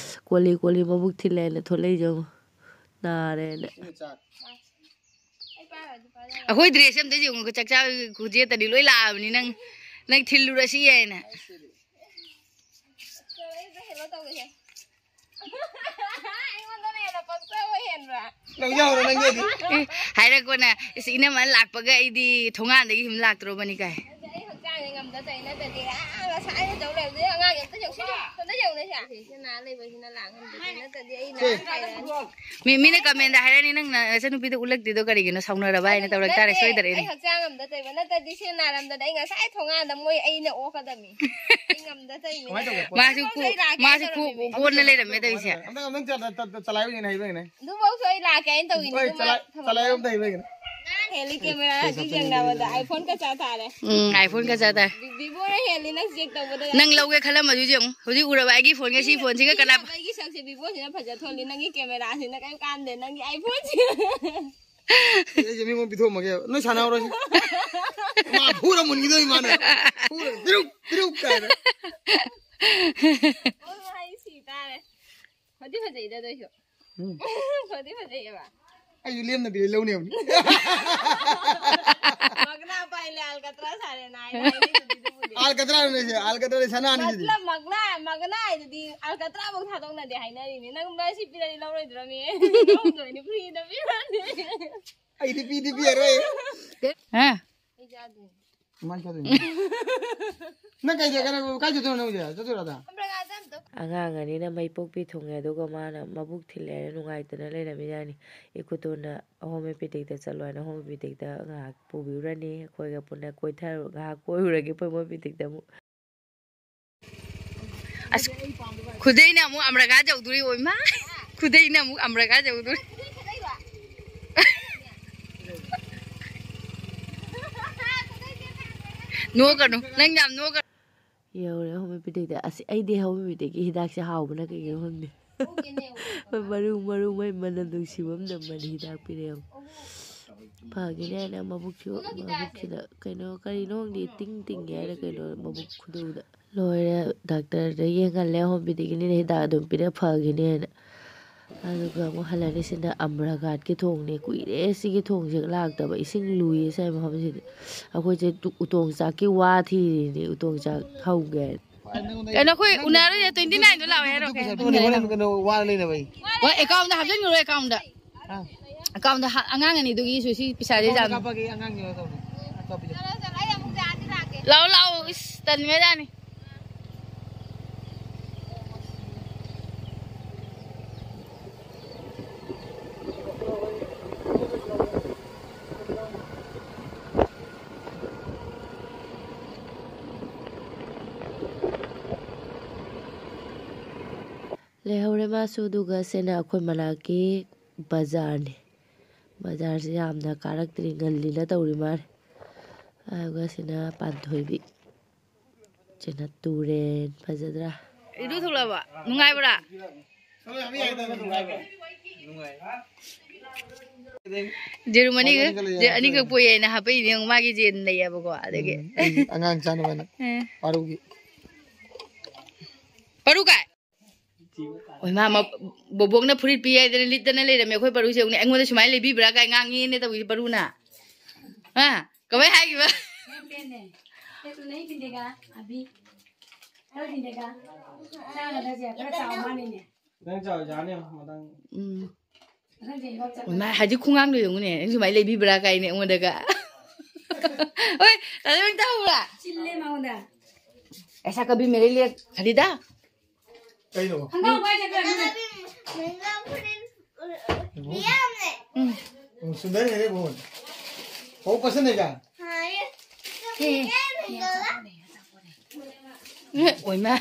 ꯀꯣꯜꯂꯤ ꯀꯣꯜꯂꯤ ꯃꯕꯨꯛ ꯊꯤꯜꯂꯦꯅ ꯊꯣꯛꯂꯛꯏꯁꯦ ꯌꯦꯡꯉꯣ, ꯅꯥꯔꯦꯅ꯫ ꯑꯩꯈꯣꯏ ꯗ꯭ꯔꯦꯁ ꯑꯝꯇ ꯌꯦꯡꯉꯨ, ꯆꯥꯛ ꯆꯥꯕꯒꯤ ꯈꯨꯖꯦꯠꯇꯗꯤ ꯂꯣꯏ ꯂꯥꯛꯑꯕꯅꯤ꯫ ꯅꯪ, ꯅꯪ ꯊꯤꯜꯂꯨꯔꯁꯤ ꯍꯥꯏꯅ꯫ ꯑꯩꯉꯣꯟꯗꯅ ꯍꯦꯟꯅ ꯄꯛꯆꯕ ꯍꯦꯟꯕ꯭ꯔꯥ? ꯅꯪ ꯌꯥꯎꯔꯣ, ꯅꯪ ꯌꯥꯎꯗꯤ꯫ ꯑꯦ, ꯍꯥꯏꯔꯛꯄꯅ, "ꯏꯁ, ꯏꯅꯝꯃ ꯂꯥꯛꯄꯒ ꯑꯩꯗꯤ ꯊꯣꯡꯒꯥꯟꯗꯒꯤ ꯁꯨꯝ ꯂꯥꯛꯇ꯭ꯔꯣꯕꯅꯤ" ꯀꯥꯏ꯫ ꯑꯗꯨꯗꯤ ꯑꯩ ꯍꯛꯆꯥꯡꯁꯦ ꯉꯝꯗ ꯇꯧꯔꯤ ꯅꯠꯇ꯭ꯔꯗꯤ, ꯑꯥ, ꯉꯁꯥꯏꯅ ꯇꯧ ꯂꯩꯕꯗꯨꯗ ꯑꯉꯥꯡ ꯑꯝꯇ ꯌꯧꯁꯤꯜꯂꯣ꯫ ꯑꯝꯇ ꯌꯧꯅꯁꯦ꯫ ꯁꯤꯁꯦ ꯅꯥ ꯂꯩꯕꯁꯤꯅ ꯂꯥꯛ ꯉꯝꯗꯦ꯫ ꯁꯤ ꯅꯠꯇ꯭ꯔꯗꯤ ꯑꯩ ꯁꯦ꯫ ꯅꯥ ꯂꯩꯔꯅꯤ꯫ ꯃꯤ, ꯃꯤꯅ comment ꯍꯥꯏꯔꯅꯤ, "ꯅꯪ ꯅꯆꯟꯅꯨꯄꯤꯗ ꯎꯠꯂꯛꯇ꯭ꯔꯤꯗꯣ ꯀꯔꯤꯒꯤꯅꯣ? ꯁꯥꯎꯅꯔꯕ?" ꯍꯥꯏꯅ ꯇꯧꯔꯛ ꯇꯥꯔꯦ, ꯅꯠꯇꯦ, ꯁꯣꯏꯗ꯭ꯔꯦ꯫ ꯑꯩ ꯍꯛꯆꯥꯡ ꯉꯝꯗ ꯇꯧꯕ ꯅꯠꯇ꯭ꯔꯗꯤ ꯁꯤ ꯅꯥꯔꯝꯗꯅ ꯑꯩ ꯉꯁꯥꯏ ꯊꯣꯡꯒꯥꯟꯗ ꯃꯣꯏ ꯑꯩꯅ ꯑꯣꯛꯀꯗꯕꯅꯤ꯫ ꯑꯩ ꯉꯝꯗ ꯇꯧꯔꯤꯅꯤ꯫ ꯀꯃꯥꯏꯅ ꯇꯧꯒꯦ ꯄꯣꯠ? ꯃꯥꯁꯨ ꯈꯨ-, ꯑꯩ ꯂꯥꯛꯀꯦ ꯃꯥꯁꯨ ꯈꯨ-, ꯇꯧꯔꯝꯃꯤꯅꯦ꯫ ꯀꯣꯟꯅ ꯂꯩꯔꯝꯃꯦ ꯇꯧꯔꯤꯁꯦ꯫ ꯑꯝꯇ, ꯑꯝꯇꯪ ꯆ-, ꯆ-, ꯆ-, ꯆꯂꯥꯏꯕ ꯌꯦꯡꯉꯦ, ꯍꯩꯕ꯭ꯔꯥ ꯌꯦꯡꯉꯦ꯫ ꯑꯗꯨꯐꯥꯎꯁꯨ ꯑꯩ ꯂꯥꯛꯀꯦ ꯍꯥꯏꯅ ꯇꯧꯔꯤꯅꯤ꯫ ꯍꯣꯏ, ꯑꯗꯨꯒ ꯆꯂꯥꯏ-, ꯊꯝꯃꯝꯃꯣ꯫ ꯆꯂꯥꯏꯕ ꯑꯝꯇ ꯍꯩꯕ꯭ꯔꯥ ꯌꯦꯡꯉꯦ꯫ ꯍꯦꯜꯂꯤ camera ꯍꯧꯖꯤꯛ ꯌꯦꯡꯅꯕꯗ iPhone ꯀ ꯆꯥ ꯇꯥꯔꯦ꯫ ꯎꯝ, iPhone ꯀ ꯆꯥ ꯇꯥꯔꯦ꯫ ꯚꯤ-, Vivo ꯅ ꯍꯦꯜꯂꯤ ꯅꯪ check ꯇꯧꯕꯗ꯫ ꯅꯪ ꯂꯧꯒꯦ ꯈꯜꯂꯝꯕꯗꯨꯁꯨ ꯌꯦꯡꯉꯨ꯫ ꯍꯧꯖꯤꯛ ꯎꯔꯕ ꯑꯩꯒꯤ phone ꯒ ꯁꯤ phone ꯁꯤꯒ ꯀꯅꯥ ꯑꯩꯒꯤ ꯁꯛꯁꯦ Vivo ꯁꯤꯅ ꯐꯖ ꯊꯣꯛꯂꯤ, ꯅꯪꯒꯤ camera ꯁꯤꯅ ꯀꯩꯝ ꯀꯥꯟꯗꯦ, ꯅꯪꯒꯤ iPhone ꯁꯤꯅ꯫ ꯑꯩꯁꯦ ꯃꯤꯉꯣꯟꯗ ꯄꯤꯊꯣꯛꯑꯝꯃꯒꯦ꯫ ꯅꯣꯏ ꯁꯥꯟꯅꯍꯧꯔꯣ ꯁꯤ꯫ ꯃꯥ ꯐꯨꯔ ꯃꯨꯟꯈꯤꯗꯣꯏ ꯃꯥꯅ꯫ ꯐꯨꯔ ꯇꯤꯔꯨꯛ, ꯇꯤꯔꯨꯛ ꯀꯥꯏꯅ꯫ ꯐꯗꯤ ꯐꯖꯩꯗ ꯑꯗꯨꯏꯁꯨ꯫ ꯎꯝ꯫ ꯐꯗꯤ ꯐꯖꯩꯌꯦꯕ꯫ ꯑꯩꯁꯨ ꯂꯦꯝꯅ ꯄꯤꯔꯦ ꯂꯧꯅꯦꯕꯅꯤ꯫ ꯃꯒꯅꯥ ꯄꯥꯏꯂꯦ ꯑꯜꯀꯇ꯭ꯔꯥ ꯁꯥꯔꯦꯅ ꯍꯥꯏꯅ ꯍꯥꯏꯅꯩꯗꯨꯗꯤ ꯑꯗꯨꯕꯨꯗꯤ꯫ ꯑꯜꯀꯇ꯭ꯔꯥꯅꯦꯁꯦ ꯑꯜꯀꯇ꯭ꯔꯥ ꯁꯅꯥꯅꯤ ꯁꯤꯗꯤ꯫ ꯃꯒꯅꯥ ꯃꯒꯅꯥ ꯃꯒꯅꯥ ꯍꯥꯏꯗꯨꯗꯤ ꯑꯜꯀꯇ꯭ꯔꯥꯐꯧ ꯊꯥꯗꯣꯛꯅꯗꯦ ꯍꯥꯏꯅꯔꯤꯅꯤ꯫ ꯅꯪ ꯃꯁꯤ ꯄꯤꯔꯗꯤ ꯂꯧꯔꯣꯏꯗ꯭ꯔꯣꯃꯤ? ꯂꯧꯗꯣꯏꯅꯤ ꯐ꯭ꯔꯤꯗ ꯄꯤꯔꯗꯤ꯫ ꯑꯩꯗꯤ ꯄꯤꯗꯤ ꯄꯤꯔꯣꯏ꯫ ꯍꯥ? ꯑꯩ ꯆꯥꯗꯣꯏꯅꯤ꯫ ꯀꯃꯥꯏꯅ ꯆꯥꯗꯣꯏꯅꯣ? ꯅꯪ ꯀꯩ ꯀꯩꯅꯣ ꯀꯥꯏ ꯆꯠꯇꯣꯏꯅꯣ ꯅꯪ ꯍꯧꯖꯤꯛ? ꯆꯠꯇꯣꯏꯔꯣ ꯑꯗ? ꯑꯝꯕ꯭ꯔꯦꯂꯥꯗ ꯑꯝꯇ ꯑꯉꯥꯡ ꯑꯅꯤꯅ ꯃꯩ ꯄꯣꯛꯄꯤ ꯊꯨꯡꯉꯦ, ꯑꯗꯨꯒ ꯃꯥꯅ ꯃꯕꯨꯛ ꯊꯤꯜꯂꯦ ꯍꯥꯏꯅ ꯅꯨꯡꯉꯥꯏꯇꯅ ꯂꯩꯔꯝꯃꯤꯖꯥꯠꯅꯤ꯫ ꯏꯀꯨꯇꯣꯟꯅ ꯑꯍꯣꯝ ꯄꯤꯇꯦꯛꯇ ꯆꯠꯂꯣ ꯍꯥꯏꯅ ꯑꯍꯣꯝ ꯄꯤꯇꯦꯛꯇ ꯉꯥꯏꯍꯥꯛ ꯄꯨꯕꯤꯔꯨꯔꯅꯤ, ꯑꯩꯈꯣꯏꯒ ꯄꯨꯟꯅ ꯀꯣꯏꯊꯔꯨ ꯉꯥꯏꯍꯥꯛ ꯀꯣꯏꯔꯨꯔꯒꯦ ꯄꯣꯏꯃꯣꯟ ꯄꯤꯇꯦꯛꯇ ꯑꯃꯨꯛ꯫ ꯑꯁ, ꯈꯨꯗꯩꯅ ꯑꯃꯨꯛ ꯑꯃꯔꯒꯥ ꯌꯧꯗꯣꯔꯤ ꯑꯣꯏꯃ꯫ ꯈꯨꯗꯩꯅ ꯑꯃꯨꯛ ꯑꯃꯔꯒꯥ ꯌꯧꯗꯣꯔꯤ꯫ ꯅꯣꯛꯀꯅꯨ, ꯅꯪ ꯌꯥꯝ ꯅꯣꯛꯀꯅꯨ꯫ ꯌꯧꯔꯦ ꯍꯣꯃꯤꯌꯣꯄꯦꯊꯤꯛꯇ꯫ ꯑꯁ, ꯑꯩꯗꯤ ꯍꯣꯃꯤꯌꯣꯄꯦꯊꯤꯛꯀꯤ ꯍꯤꯗꯥꯛꯁꯦ ꯍꯥꯎꯕꯅ ꯀꯩꯒꯤꯅꯣ ꯈꯪꯗꯦ꯫ ꯃꯔꯨ ꯃꯔꯨ ꯃꯩ ꯃꯅꯝ ꯅꯨꯡꯁꯤꯕ ꯑꯃ ꯅꯝꯕꯅꯤ ꯍꯤꯗꯥꯛ ꯄꯤꯔꯛꯑꯦ꯫ ꯐꯒꯤꯅꯦ ꯍꯥꯏꯅ ꯃꯕꯨꯛꯁꯨ ꯃꯕꯨꯛꯁꯤꯗ ꯀꯩꯅꯣ ꯀꯔꯤꯅꯣ ꯈꯪꯗꯦ ꯇꯤꯡ ꯇꯤꯡꯉꯦ ꯍꯥꯏꯅ ꯀꯩꯅꯣ ꯃꯕꯨꯛ ꯈꯨꯗꯧꯗ꯫ ꯂꯣꯏꯔꯦ꯫ ꯗꯥꯛꯇꯔꯗ ꯌꯦꯡꯍꯜꯂꯦ ꯍꯣꯃꯤꯌꯣꯄꯦꯊꯤꯛꯀꯤꯅꯤꯅ ꯍꯤꯗꯥꯛ ꯑꯗꯨꯝ ꯄꯤꯔꯛꯑꯦ ꯐꯒꯤꯅꯦꯅ꯫ ꯑꯗꯨꯒ ꯑꯃꯨꯛ ꯍꯜꯂꯅꯤ꯫ ꯁꯤꯅ ꯑꯃꯔꯒꯥꯠꯀꯤ ꯊꯣꯡꯅꯦ꯫ ꯀꯨꯏꯔꯦ ꯁꯤꯒꯤ ꯊꯣꯡꯁꯦ ꯂꯥꯛꯇꯕ꯫ ꯏꯁꯤꯡ ꯂꯨꯏꯌꯦ ꯁ꯭ꯋꯥꯏ ꯃꯐꯝꯁꯤꯗꯤ꯫ ꯑꯩꯈꯣꯏꯁꯦ ꯇꯨ- ꯎꯇꯣꯡ ꯆꯥꯛꯀꯤ ꯋꯥ ꯊꯤꯔꯤꯅꯦ꯫ ꯎꯇꯣꯡ ꯆꯥꯛ ꯍꯧꯒꯦ ꯍꯥꯏꯅ꯫ ꯀꯩꯅꯣ ꯑꯩꯈꯣꯏ ꯎꯅꯔꯣꯏꯁꯦ ꯇ꯭ꯋꯦꯟꯇꯤ ꯅꯥꯏꯟꯗꯣ ꯂꯥꯛꯑꯣ ꯍꯥꯏꯔꯣ ꯀꯩ ꯍꯥꯏꯅꯣ? ꯍꯣꯔꯦꯟ ꯀꯩꯅꯣ ꯋꯥ ꯂꯩꯅꯕ ꯑꯩ꯫ ꯍꯣꯏ ꯑꯦꯀꯥꯎꯟꯗ ꯍꯥꯞꯆꯤꯟꯈ꯭ꯔꯣ ꯑꯦꯀꯥꯎꯟꯗ꯫ ꯑꯥ꯫ ꯑꯦꯀꯥꯎꯟꯗ ꯍꯥ- ꯑꯉꯥꯡ ꯑꯅꯤꯗꯨꯒꯤꯁꯨ ꯁꯤ ꯄꯩꯁꯥꯁꯦ ꯑꯦꯀꯥꯎꯟꯗ ꯌꯥꯝ ꯀꯥꯞꯄꯛꯑꯒꯦ ꯑꯉꯥꯡꯒꯤ ꯑꯦꯀꯥꯎꯟꯗ꯫ ꯑꯥ, ꯀꯥꯞꯄꯤꯔꯣ꯫ ꯂꯥꯛꯑꯣ ꯂꯥꯛꯑꯣ ꯏꯁ ꯇꯟꯈ꯭ꯔꯖꯥꯠꯅꯤ꯫ ꯂꯩꯍꯧꯔꯦ ꯃꯥꯁꯨ꯫ ꯑꯗꯨꯒ ꯁꯤꯅ ꯑꯩꯈꯣꯏ ꯃꯅꯥꯛꯀꯤ ꯕꯖꯥꯔꯅꯤ꯫ ꯕꯖꯥꯔꯁꯤ ꯌꯥꯝꯅ ꯀꯥꯔꯛꯇ꯭ꯔꯤ, ꯉꯜꯂꯤꯅ ꯇꯧꯔꯤ ꯃꯥꯜꯂꯦ꯫ ꯑꯗꯨꯒ ꯁꯤꯅ ꯄꯥꯟꯊꯣꯏꯕꯤ꯫ ꯁꯤꯅ ꯇꯨꯔꯦꯟ꯫ ꯐꯖꯗ꯭ꯔꯥ? ꯏꯔꯨ ꯊꯣꯛꯂꯛꯑꯕ? ꯅꯨꯡꯉꯥꯏꯕ꯭ꯔꯥ? ꯖꯦꯔꯨꯝ ꯑꯅꯤꯈꯛ, ꯖꯦ- ꯑꯅꯤꯈꯛ ꯄꯣꯛꯑꯦꯅ ꯍꯥꯄꯛꯏꯅꯦ꯫ ꯌꯦꯡꯉꯨ, ꯃꯥꯒꯤ ꯖꯦꯟ ꯂꯩꯌꯦꯕꯀꯣ꯫ ꯑꯗꯒꯤ ꯎꯝ, ꯑꯩꯒꯤ ꯑꯉꯥꯡ ꯆꯥꯅꯕ ꯍꯥꯏꯅ ꯎꯝ꯫ ꯄꯥꯔꯨꯒꯤ꯫ ꯄꯔꯨ ꯀꯥꯏ? ꯑꯣꯏ ꯃꯥ, ꯃ-, ꯕꯣꯕꯣꯛꯅ ꯐꯨꯔꯤꯠ ꯄꯤ ꯍꯥꯏꯗꯅ ꯂꯤꯠꯇꯅ ꯂꯩꯔꯝꯃꯦ꯫ ꯑꯩꯈꯣꯏ ꯕꯔꯨꯁꯦ ꯌꯦꯡꯉꯨꯅꯦ, ꯑꯩꯉꯣꯟꯗ ꯁꯨꯃꯥꯏꯅ ꯂꯩꯕꯤꯕ꯭ꯔꯥ ꯀꯥꯏ ꯉꯥꯡꯉꯤꯅꯦ ꯇꯧꯏꯁꯦ ꯕꯔꯨꯅ꯫ ꯍꯥ? ꯀꯃꯥꯏ ꯍꯥꯏꯈꯤꯕ? ꯅꯪ ꯆꯥꯎ ꯌꯥꯅꯤ, ꯃꯊꯪ꯫ ꯎꯝ꯫ ꯃꯥ ꯍꯧꯖꯤꯛ ꯈꯣꯡꯒꯥꯡꯗꯣ ꯌꯦꯡꯉꯨꯅꯦ, ꯅꯪ ꯁꯨꯃꯥꯏꯅ ꯂꯩꯕꯤꯕ꯭ꯔꯥ ꯀꯥꯏꯅ ꯑꯩꯉꯣꯟꯗꯒ꯫ ꯍꯣꯏ, ꯑꯗꯨ ꯅꯪ ꯇꯧꯕ꯭ꯔꯥ? ꯆꯤꯜꯂꯦ ꯃꯉꯣꯟꯗ꯫ ꯑꯦꯁꯥ ꯀꯕꯤ ꯃꯦꯔꯦ ꯂꯤꯌꯦ ꯈꯔꯤꯗꯥ? ꯀꯩꯅꯣ? ꯈꯣꯡꯒ꯭ꯔꯥꯎ ꯀꯥꯏ ꯆꯠꯈ꯭ꯔꯒꯦ? ꯎꯝ꯫ सुंदर है रे बहुत। बहुत पसंद है क्या? हाँ, ये तो ये, भैया ये भी तो ला। ꯑꯣꯏꯃ꯫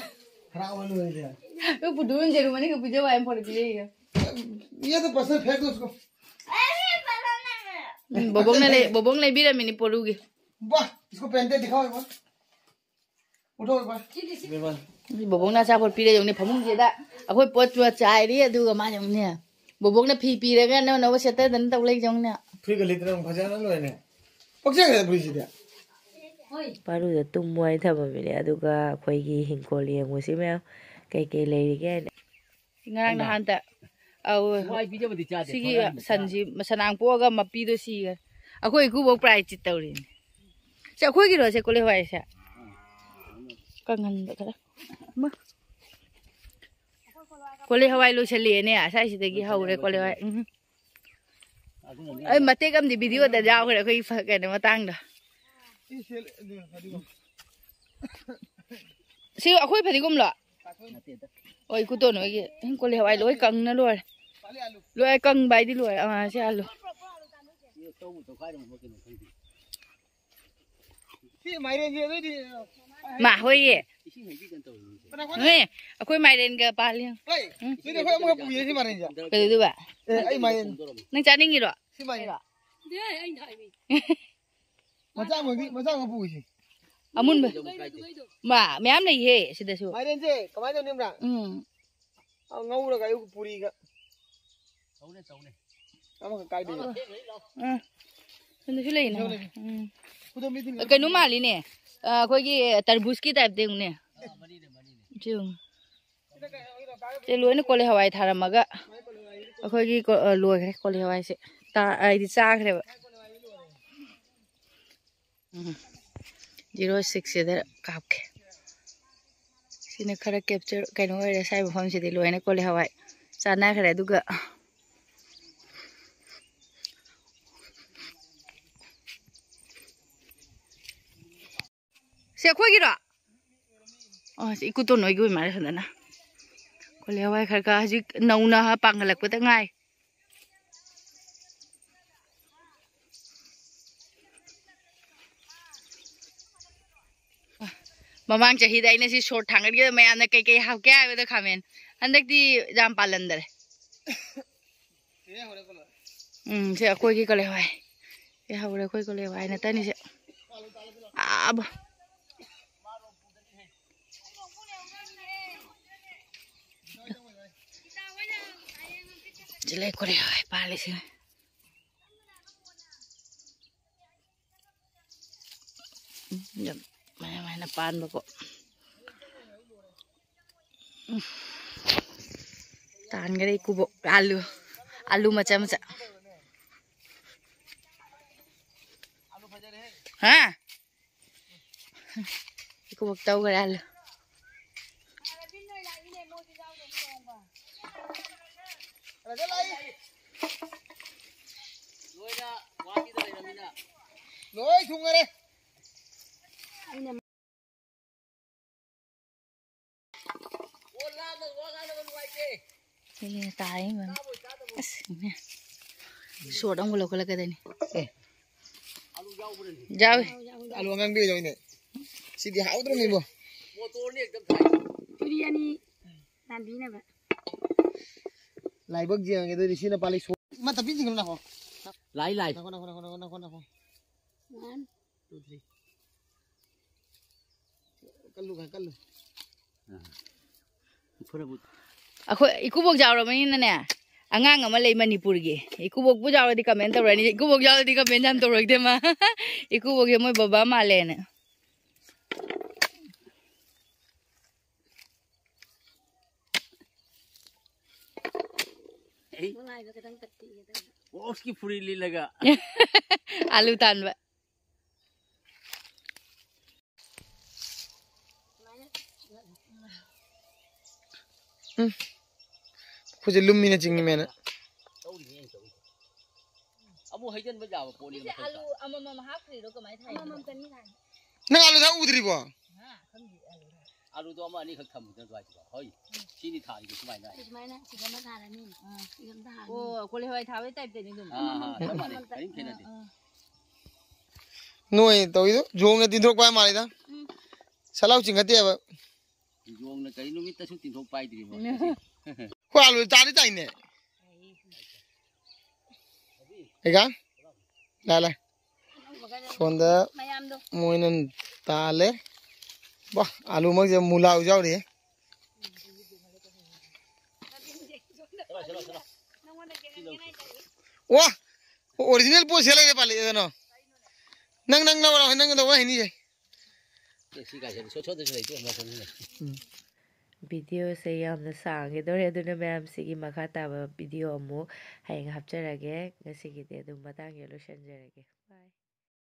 ꯍꯔꯥꯎꯃꯟꯕꯗꯨꯗ꯫ ꯑꯗꯨ ꯄꯨꯗꯨ ꯖꯦꯔꯨꯃꯅꯤꯒ ꯄꯤꯖꯧ ꯍꯥꯏꯅ ꯐꯣꯟꯗ ꯄꯤꯔꯛꯏꯒ꯫ ये तो पसंद, फेंक दो उसको। अरे, पसंद है मेरा। ꯎꯝ, ꯕꯣꯕꯣꯛꯅ ꯂꯩ-, ꯕꯣꯕꯣꯛꯅ ꯂꯩꯕꯤꯔꯝꯃꯤꯅꯤ ꯄꯣꯔꯨꯒꯤ꯫ वाह, इसको पहन के दिखाओ एक बार। उठाओ एक बार। ꯕꯣꯕꯣꯛꯅ ꯑꯆꯥꯄꯣꯠ ꯄꯤꯔꯦ ꯌꯦꯡꯉꯨꯅꯦ ꯐꯃꯨꯡꯁꯤꯗ꯫ ꯑꯩꯈꯣꯏ ꯄꯣꯠ ꯆꯣꯠ ꯆꯥꯏꯔꯤ, ꯑꯗꯨꯒ ꯃꯥ ꯌꯦꯡꯉꯨꯅꯦ꯫ ꯕꯣꯕꯣꯛꯅ ꯐꯤ ꯄꯤꯔꯒ ꯑꯅꯧ ꯑꯅꯧꯕ ꯁꯦꯠꯇꯗꯅ ꯇꯧ ꯂꯩ ꯌꯦꯡꯉꯨꯅꯦ꯫ ꯐꯨꯔꯤꯠꯀ ꯂꯤꯠꯇꯅ ꯑꯃꯨꯛ ꯐꯖꯅ ꯂꯣꯏꯔꯦ꯫ ꯄꯛꯆꯈ꯭ꯔꯦ ꯐꯨꯔꯤꯠꯁꯤꯗꯤ꯫ ꯄꯥꯔꯨꯗ ꯇꯨꯝꯃꯣ ꯍꯥꯏꯅ ꯊꯝꯃꯝꯃꯤꯅꯦ꯫ ꯑꯗꯨꯒ ꯑꯩꯈꯣꯏꯒꯤ ꯍꯤꯡꯈꯣꯜ ꯌꯦꯡꯉꯨꯁꯤ ꯃꯌꯥꯝ ꯀꯩꯀꯩ ꯂꯩꯔꯤꯒꯦ ꯍꯥꯏꯅ꯫ ꯉꯔꯥꯡ ꯅꯍꯥꯟꯗ, ꯑꯧ, ꯁꯤꯒꯤ ꯁꯟꯁꯤ, ꯁꯅꯥꯡ ꯄꯣꯛꯑꯒ ꯃꯄꯤꯗꯣ ꯁꯤꯈꯔꯦ꯫ ꯑꯩꯈꯣꯏ ꯏꯀꯨꯕꯣꯛ ꯄ꯭ꯔꯥꯏꯖ ꯆꯤꯠ ꯇꯧꯔꯤꯅꯦ꯫ ꯁꯤ ꯑꯩꯈꯣꯏꯒꯤꯔꯣ ꯁꯦ ꯀꯣꯂꯤ ꯍꯋꯥꯏꯁꯦ? ꯀꯪꯍꯟꯕ ꯈꯔ꯫ ꯑꯃ꯫ ꯀꯣꯂꯤ ꯍꯋꯥꯏ ꯂꯣꯏꯁꯤꯜꯂꯛꯑꯦꯅꯦ, ꯑꯁꯥꯏꯁꯤꯗꯒꯤ ꯍꯧꯔꯦ ꯀꯣꯂꯤ ꯍꯋꯥꯏ꯫ ꯎꯝ꯫ ꯑꯩ ꯃꯇꯦꯛ ꯑꯃꯗꯤ ꯚꯤꯗꯤꯑꯣꯗ ꯌꯥꯎꯈ꯭ꯔꯦ ꯑꯩꯈꯣꯏꯒꯤ ꯐ-, ꯀꯩꯅꯣ ꯃꯇꯥꯡꯗ꯫ ꯁꯤ ꯑꯩꯈꯣꯏ ꯐꯗꯤꯒꯣꯝꯂꯣ? ꯍꯣꯏ, ꯀꯨꯇꯣꯟ ꯍꯣꯏꯒꯤ꯫ ꯎꯝ, ꯀꯣꯂꯤ ꯍꯋꯥꯏ ꯂꯣꯏ ꯀꯪꯅ ꯂꯣꯏꯔꯦ꯫ ꯂꯣꯏ ꯀꯪꯕ ꯍꯥꯏꯗꯤ ꯂꯣꯏꯔꯦ꯫ ꯑꯥ, ꯁꯤ ꯑꯥꯂꯨ꯫ ꯁꯤ ꯃꯥꯏꯔꯦꯟꯁꯦ ꯑꯗꯨꯏꯗꯤ ꯃꯥ ꯍꯣꯏꯌꯦ꯫ ꯀꯅꯥ ꯈꯣꯠꯅ? ꯅꯣꯏ, ꯑꯩꯈꯣꯏ ꯃꯥꯏꯔꯦꯟꯒ ꯄꯥꯜꯂꯤ꯫ ꯍꯣꯏ, ꯎꯝ꯫ ꯑꯗꯨꯗꯤ ꯑꯩꯈꯣꯏ ꯑꯃꯒ ꯄꯨꯈꯤꯁꯦ ꯁꯤ ꯃꯥꯏꯔꯦꯟꯁꯦ꯫ ꯀꯩꯗꯧꯗꯣꯏꯕ? ꯑꯦ, ꯑꯩ ꯃꯥꯏꯔꯦꯟ꯫ ꯅꯪ ꯆꯥꯅꯤꯡꯉꯤꯔꯣ? ꯁꯤ ꯃꯥꯏꯔꯦꯟ꯫ ꯃꯆꯥ ꯑꯃꯗꯤ, ꯃꯆꯥ ꯑꯃ ꯄꯨꯈꯤꯁꯦ꯫ ꯑꯃꯨꯟꯕ꯫ ꯃꯥ, ꯃꯌꯥꯝ ꯂꯩꯍꯦ ꯁꯤꯗꯁꯨ꯫ ꯃꯥꯏꯔꯦꯟꯁꯦ ꯀꯃꯥꯏꯅ ꯇꯧꯅꯤ ꯈꯪꯕ꯭ꯔꯥ? ꯎꯝ꯫ ꯑ, ꯉꯧꯔꯒ ꯑꯌꯨꯛ ꯄꯨꯔꯤꯒ꯫ ꯑꯃꯈꯛ ꯀꯥꯏꯗꯣꯏꯕ꯫ ꯑꯥ꯫ ꯁꯣꯝꯗꯁꯨ ꯂꯩꯅꯦ꯫ ꯁꯣꯝꯗꯁꯨ꯫ ꯎꯝ꯫ ꯈꯨꯗꯣꯝꯕꯤꯗꯤ ꯀꯩꯅꯣ ꯃꯥꯜꯂꯤꯅꯦ꯫ ꯑ, ꯑꯩꯈꯣꯏꯒꯤ ꯇꯔꯕꯨꯖꯀꯤ ꯇꯥꯏꯞꯇ ꯌꯦꯡꯉꯨꯅꯦ꯫ ꯁꯤ ꯌꯦꯡꯉꯨ꯫ ꯁꯦ ꯂꯣꯏꯅ ꯀꯣꯂꯤ ꯍꯋꯥꯏ ꯊꯥꯔꯝꯃꯒ ꯑꯩꯈꯣꯏꯒꯤ ꯀꯣ- ꯑ, ꯂꯣꯏꯈ꯭ꯔꯦ ꯀꯣꯂꯤ ꯍꯋꯥꯏꯁꯦ꯫ ꯇꯥ- ꯍꯥꯏꯗꯤ ꯆꯥꯈ꯭ꯔꯦꯕ꯫ ꯎꯝ꯫ ꯖꯤꯔꯣ ꯁꯤꯛꯁꯁꯤꯗ ꯀꯥꯞꯀꯦ꯫ ꯁꯤꯅ ꯈꯔ ꯀꯦꯞꯆꯔ ꯀꯩꯅꯣ ꯑꯣꯏꯔꯦ꯫ ꯁ꯭ꯋꯥꯏ ꯃꯐꯝꯁꯤꯗꯤ ꯂꯣꯏꯅ ꯀꯣꯂꯤ ꯍꯋꯥꯏ ꯆꯥꯟꯅꯈ꯭ꯔꯦ꯫ ꯑꯗꯨꯒ ꯁꯤ ꯑꯩꯈꯣꯏꯒꯤꯔꯣ? ꯑꯣ, ꯁꯤ ꯏꯀꯨꯇꯣꯟ ꯍꯣꯏꯒꯤ ꯑꯣꯏ ꯃꯥꯜꯂꯦ ꯐꯖꯅ꯫ ꯀꯣꯂꯤ ꯍꯋꯥꯏ ꯈꯔ ꯈꯔ ꯍꯧꯖꯤꯛ ꯅꯧꯅ ꯄꯥꯡꯒꯠꯂꯛꯄꯗ ꯉꯥꯏ꯫ ꯃꯃꯥꯡ ꯆꯍꯤꯗ ꯑꯩꯅ ꯁꯤ ꯁꯣꯔꯠ ꯊꯥꯡꯒꯠꯈꯤꯕꯗ ꯃꯌꯥꯝꯅ ꯀꯩꯀꯩ ꯍꯥꯞꯀꯦ ꯍꯥꯏꯕꯗ ꯈꯥꯃꯦꯟ꯫ ꯍꯟꯗꯛꯇꯤ ꯌꯥꯝ ꯄꯥꯜꯂꯝꯗꯔꯦ꯫ ꯎꯝ, ꯁꯤ ꯑꯩꯈꯣꯏꯒꯤ ꯀꯣꯂꯤ ꯍꯋꯥꯏ꯫ ꯁꯤ ꯍꯧꯔꯦ ꯑꯩꯈꯣꯏ ꯀꯣꯂꯤ ꯍꯋꯥꯏ ꯅꯠꯇꯅꯤ ꯁꯤ꯫ ꯑꯥꯕ꯫ ꯁꯤ ꯂꯩ ꯀꯣꯂꯤ ꯍꯋꯥꯏ ꯄꯥꯜꯂꯤꯁꯤ꯫ ꯎꯝ, ꯌꯥꯝ ꯃꯌꯥꯝ ꯃꯌꯥꯝꯅ ꯄꯥꯟꯕꯀꯣ꯫ ꯎꯝ꯫ ꯇꯥꯟꯈꯔꯦ ꯏꯀꯨꯕꯣꯛ꯫ ꯑꯥꯂꯨ꯫ ꯑꯥꯂꯨ ꯃꯆꯥ ꯃꯆꯥ꯫ ꯍꯥ? ꯏꯀꯨꯕꯣꯛ ꯇꯧꯈꯔꯦ ꯑꯥꯂꯨ꯫ ꯂꯣꯏ ꯊꯨꯡꯉꯔꯦ꯫ ꯑꯦ, ꯇꯥꯏ ꯃꯦꯝ꯫ ꯑꯁ, ꯏꯃꯥ꯫ ꯁꯣꯔꯠ ꯑꯃꯨꯛ ꯂꯧꯈꯠꯂꯛꯀꯗꯣꯏꯅꯤ꯫ ꯑꯦ꯫ ꯌꯥꯎꯋꯦ꯫ ꯑꯂꯨ ꯑꯉꯥꯡꯕꯤ ꯌꯥꯎꯏꯅꯦ꯫ ꯁꯤꯗꯤ ꯍꯥꯎꯗ꯭ꯔꯣ ꯃꯤꯕꯣ? ꯇꯨꯔꯤ ꯑꯅꯤ ꯅꯥꯟꯕꯤꯅꯕ꯫ ꯂꯥꯏꯕꯛ ꯌꯦꯡꯉꯒꯦ ꯑꯗꯨꯗꯤ ꯁꯤꯅ ꯄꯥꯜꯂꯤ ꯁꯣ-, ꯏꯃꯥ ꯇꯞꯄꯤ ꯆꯤꯡꯉꯨ ꯂꯥꯛꯑꯣ꯫ ꯂꯥꯏ, ꯂꯥꯏ꯫ ꯅꯈꯣ, ꯅꯈꯣ, ꯅꯈꯣ꯫ One, two, three. ꯀꯜꯂꯨ, ꯈꯔ ꯀꯜꯂꯨ꯫ ꯑꯩꯈꯣꯏ ꯏꯀꯨꯕꯣꯛ ꯌꯥꯎꯔꯕꯅꯤꯅꯅꯦ, ꯑꯉꯥꯡ ꯑꯃ ꯂꯩ ꯃꯅꯤꯄꯨꯔꯒꯤ꯫ ꯏꯀꯨꯕꯣꯛꯄꯨ ꯌꯥꯎꯔꯗꯤ ꯀꯃꯦꯟ ꯇꯧꯔꯅꯤ, ꯏꯀꯨꯕꯣꯛ ꯌꯥꯎꯔꯗꯤ ꯀꯃꯦꯟ ꯌꯥꯝ ꯇꯧꯔꯛꯇꯦ ꯃꯥ꯫ ꯏꯀꯨꯕꯣꯛꯁꯦ ꯃꯣꯏ ꯕꯕꯥ ꯃꯥꯜꯂꯦꯅ꯫ ꯃꯉꯥꯏꯗꯣ ꯈꯤꯇꯪ ꯇꯠꯄꯤꯒꯦ ꯇꯧꯕ꯫ ꯕꯣꯛꯁꯀꯤ ꯐꯨꯔꯤꯠ ꯂꯤꯠꯂꯒ꯫ ꯑꯥꯂꯨ ꯇꯥꯟꯕ꯫ ꯎꯝ꯫ ꯈꯨꯠꯁꯦ ꯂꯨꯝꯃꯤꯅ ꯆꯤꯡꯉꯤꯃꯦꯅ꯫ ꯇꯧꯔꯤꯅꯦ ꯑꯩꯅ ꯇꯧꯔꯤꯁꯦ꯫ ꯑꯃꯨꯛ ꯍꯩꯖꯤꯟꯕ ꯌꯥꯕ ꯄꯣꯠꯅꯤ ꯁꯤꯁꯦ ꯃꯊꯛꯇ꯫ ꯑꯂꯨ ꯑꯃꯃꯝ ꯍꯥꯞꯈ꯭ꯔꯤꯔꯣ ꯀꯃꯥꯏꯅ ꯊꯥꯏꯅꯣ? ꯑꯃꯃꯝꯇꯅꯤ ꯊꯥꯏ꯫ ꯅꯪ ꯑꯥꯂꯨ ꯊꯥ ꯎꯗ꯭ꯔꯤꯕꯣ? ꯍꯥ, ꯈꯪꯗꯦ ꯑꯥꯂꯨ ꯊꯥ꯫ ꯑꯂꯨꯗꯣ ꯑꯃ ꯑꯅꯤꯈꯛ ꯊꯝꯃꯤꯗꯅ ꯑꯗꯨꯋꯥꯏꯁꯤꯗ꯫ ꯍꯣꯏ꯫ ꯁꯤꯅꯤ ꯊꯥꯔꯤꯁꯦ ꯁꯨꯃꯥꯏꯅ꯫ ꯁꯤ ꯁꯨꯃꯥꯏꯅ ꯁꯤꯗ ꯑꯃ ꯊꯥꯔꯅꯤ꯫ ꯑꯥ꯫ ꯁꯤꯗ ꯑꯃ ꯊꯥꯔꯅꯤ꯫ ꯑꯣ, ꯀꯣꯂꯤ ꯍꯋꯥꯏ ꯊꯥꯕꯩ ꯇꯥꯏꯞꯇꯅꯤ ꯑꯗꯨꯝ꯫ ꯑꯥ, ꯑꯥ, ꯆꯞ ꯃꯥꯟꯅꯩ꯫ ꯀꯔꯤꯝ ꯈꯦꯠꯅꯗꯦ꯫ ꯑꯥ, ꯑꯥ꯫ ꯅꯣꯏ ꯇꯧꯔꯤꯗꯣ ꯌꯣꯡꯅ ꯇꯤꯟꯊꯣꯔꯛꯄ ꯍꯥꯏ ꯃꯥꯜꯂꯤꯗ꯫ ꯎꯝ꯫ ꯁꯂꯥꯎ ꯆꯤꯡꯈꯠꯇꯦꯕ꯫ ꯌꯣꯡꯅ ꯀꯔꯤ ꯅꯨꯃꯤꯠꯇꯁꯨ ꯇꯤꯟꯊꯣꯛ ꯄꯥꯏꯗ꯭ꯔꯤꯕꯣ? ꯎꯝ꯫ ꯑꯩꯈꯣꯏ ꯑꯥꯂꯨ ꯇꯥꯗꯤ ꯇꯥꯏꯅꯦ꯫ ꯑꯩꯒ? ꯂꯥ, ꯂꯥ꯫ ꯁꯣꯝꯗ ꯃꯌꯥꯝꯗꯣ꯫ ꯃꯣꯏꯅ ꯇꯥꯜꯂꯦ꯫ ꯋꯥ, ꯑꯥꯂꯨ ꯃꯣꯏꯁꯦ ꯃꯨꯂꯥ ꯌꯥꯎꯔꯤ꯫ ꯋꯥ, original ꯄꯣꯠꯁꯦ ꯂꯩꯔꯦ ꯄꯥꯜꯂꯛꯑꯦꯗꯅꯣ꯫ ꯅꯪ, ꯅꯪ ꯂꯧꯔꯣ, ꯅꯪ ꯂꯧꯕ ꯍꯩꯅꯤꯌꯦ꯫ ꯑꯦ, ꯁꯤ ꯀꯥꯏꯁꯦ? ꯁꯣꯠ-, ꯁꯣꯠꯇꯁꯨ ꯂꯩꯇꯦ, ꯃꯈꯣꯡꯁꯨ ꯂꯩꯇꯦ꯫ ꯎꯝ꯫ ꯚꯤꯗꯤꯑꯣꯁꯦ ꯌꯥꯝꯅ ꯁꯥꯡꯒꯗꯧꯔꯦ, ꯑꯗꯨꯅ ꯃꯌꯥꯝꯁꯤꯒꯤ ꯃꯈꯥ ꯇꯥꯕ ꯚꯤꯗꯤꯑꯣ ꯑꯃꯨꯛ ꯍꯌꯦꯡ ꯍꯥꯞꯆꯔꯒꯦ꯫ ꯉꯁꯤꯒꯤꯗꯤ ꯑꯗꯨꯝ ꯃꯇꯥꯡꯁꯤꯗ ꯂꯣꯏꯁꯤꯟꯖꯔꯒꯦ꯫ ꯕꯥꯏ꯫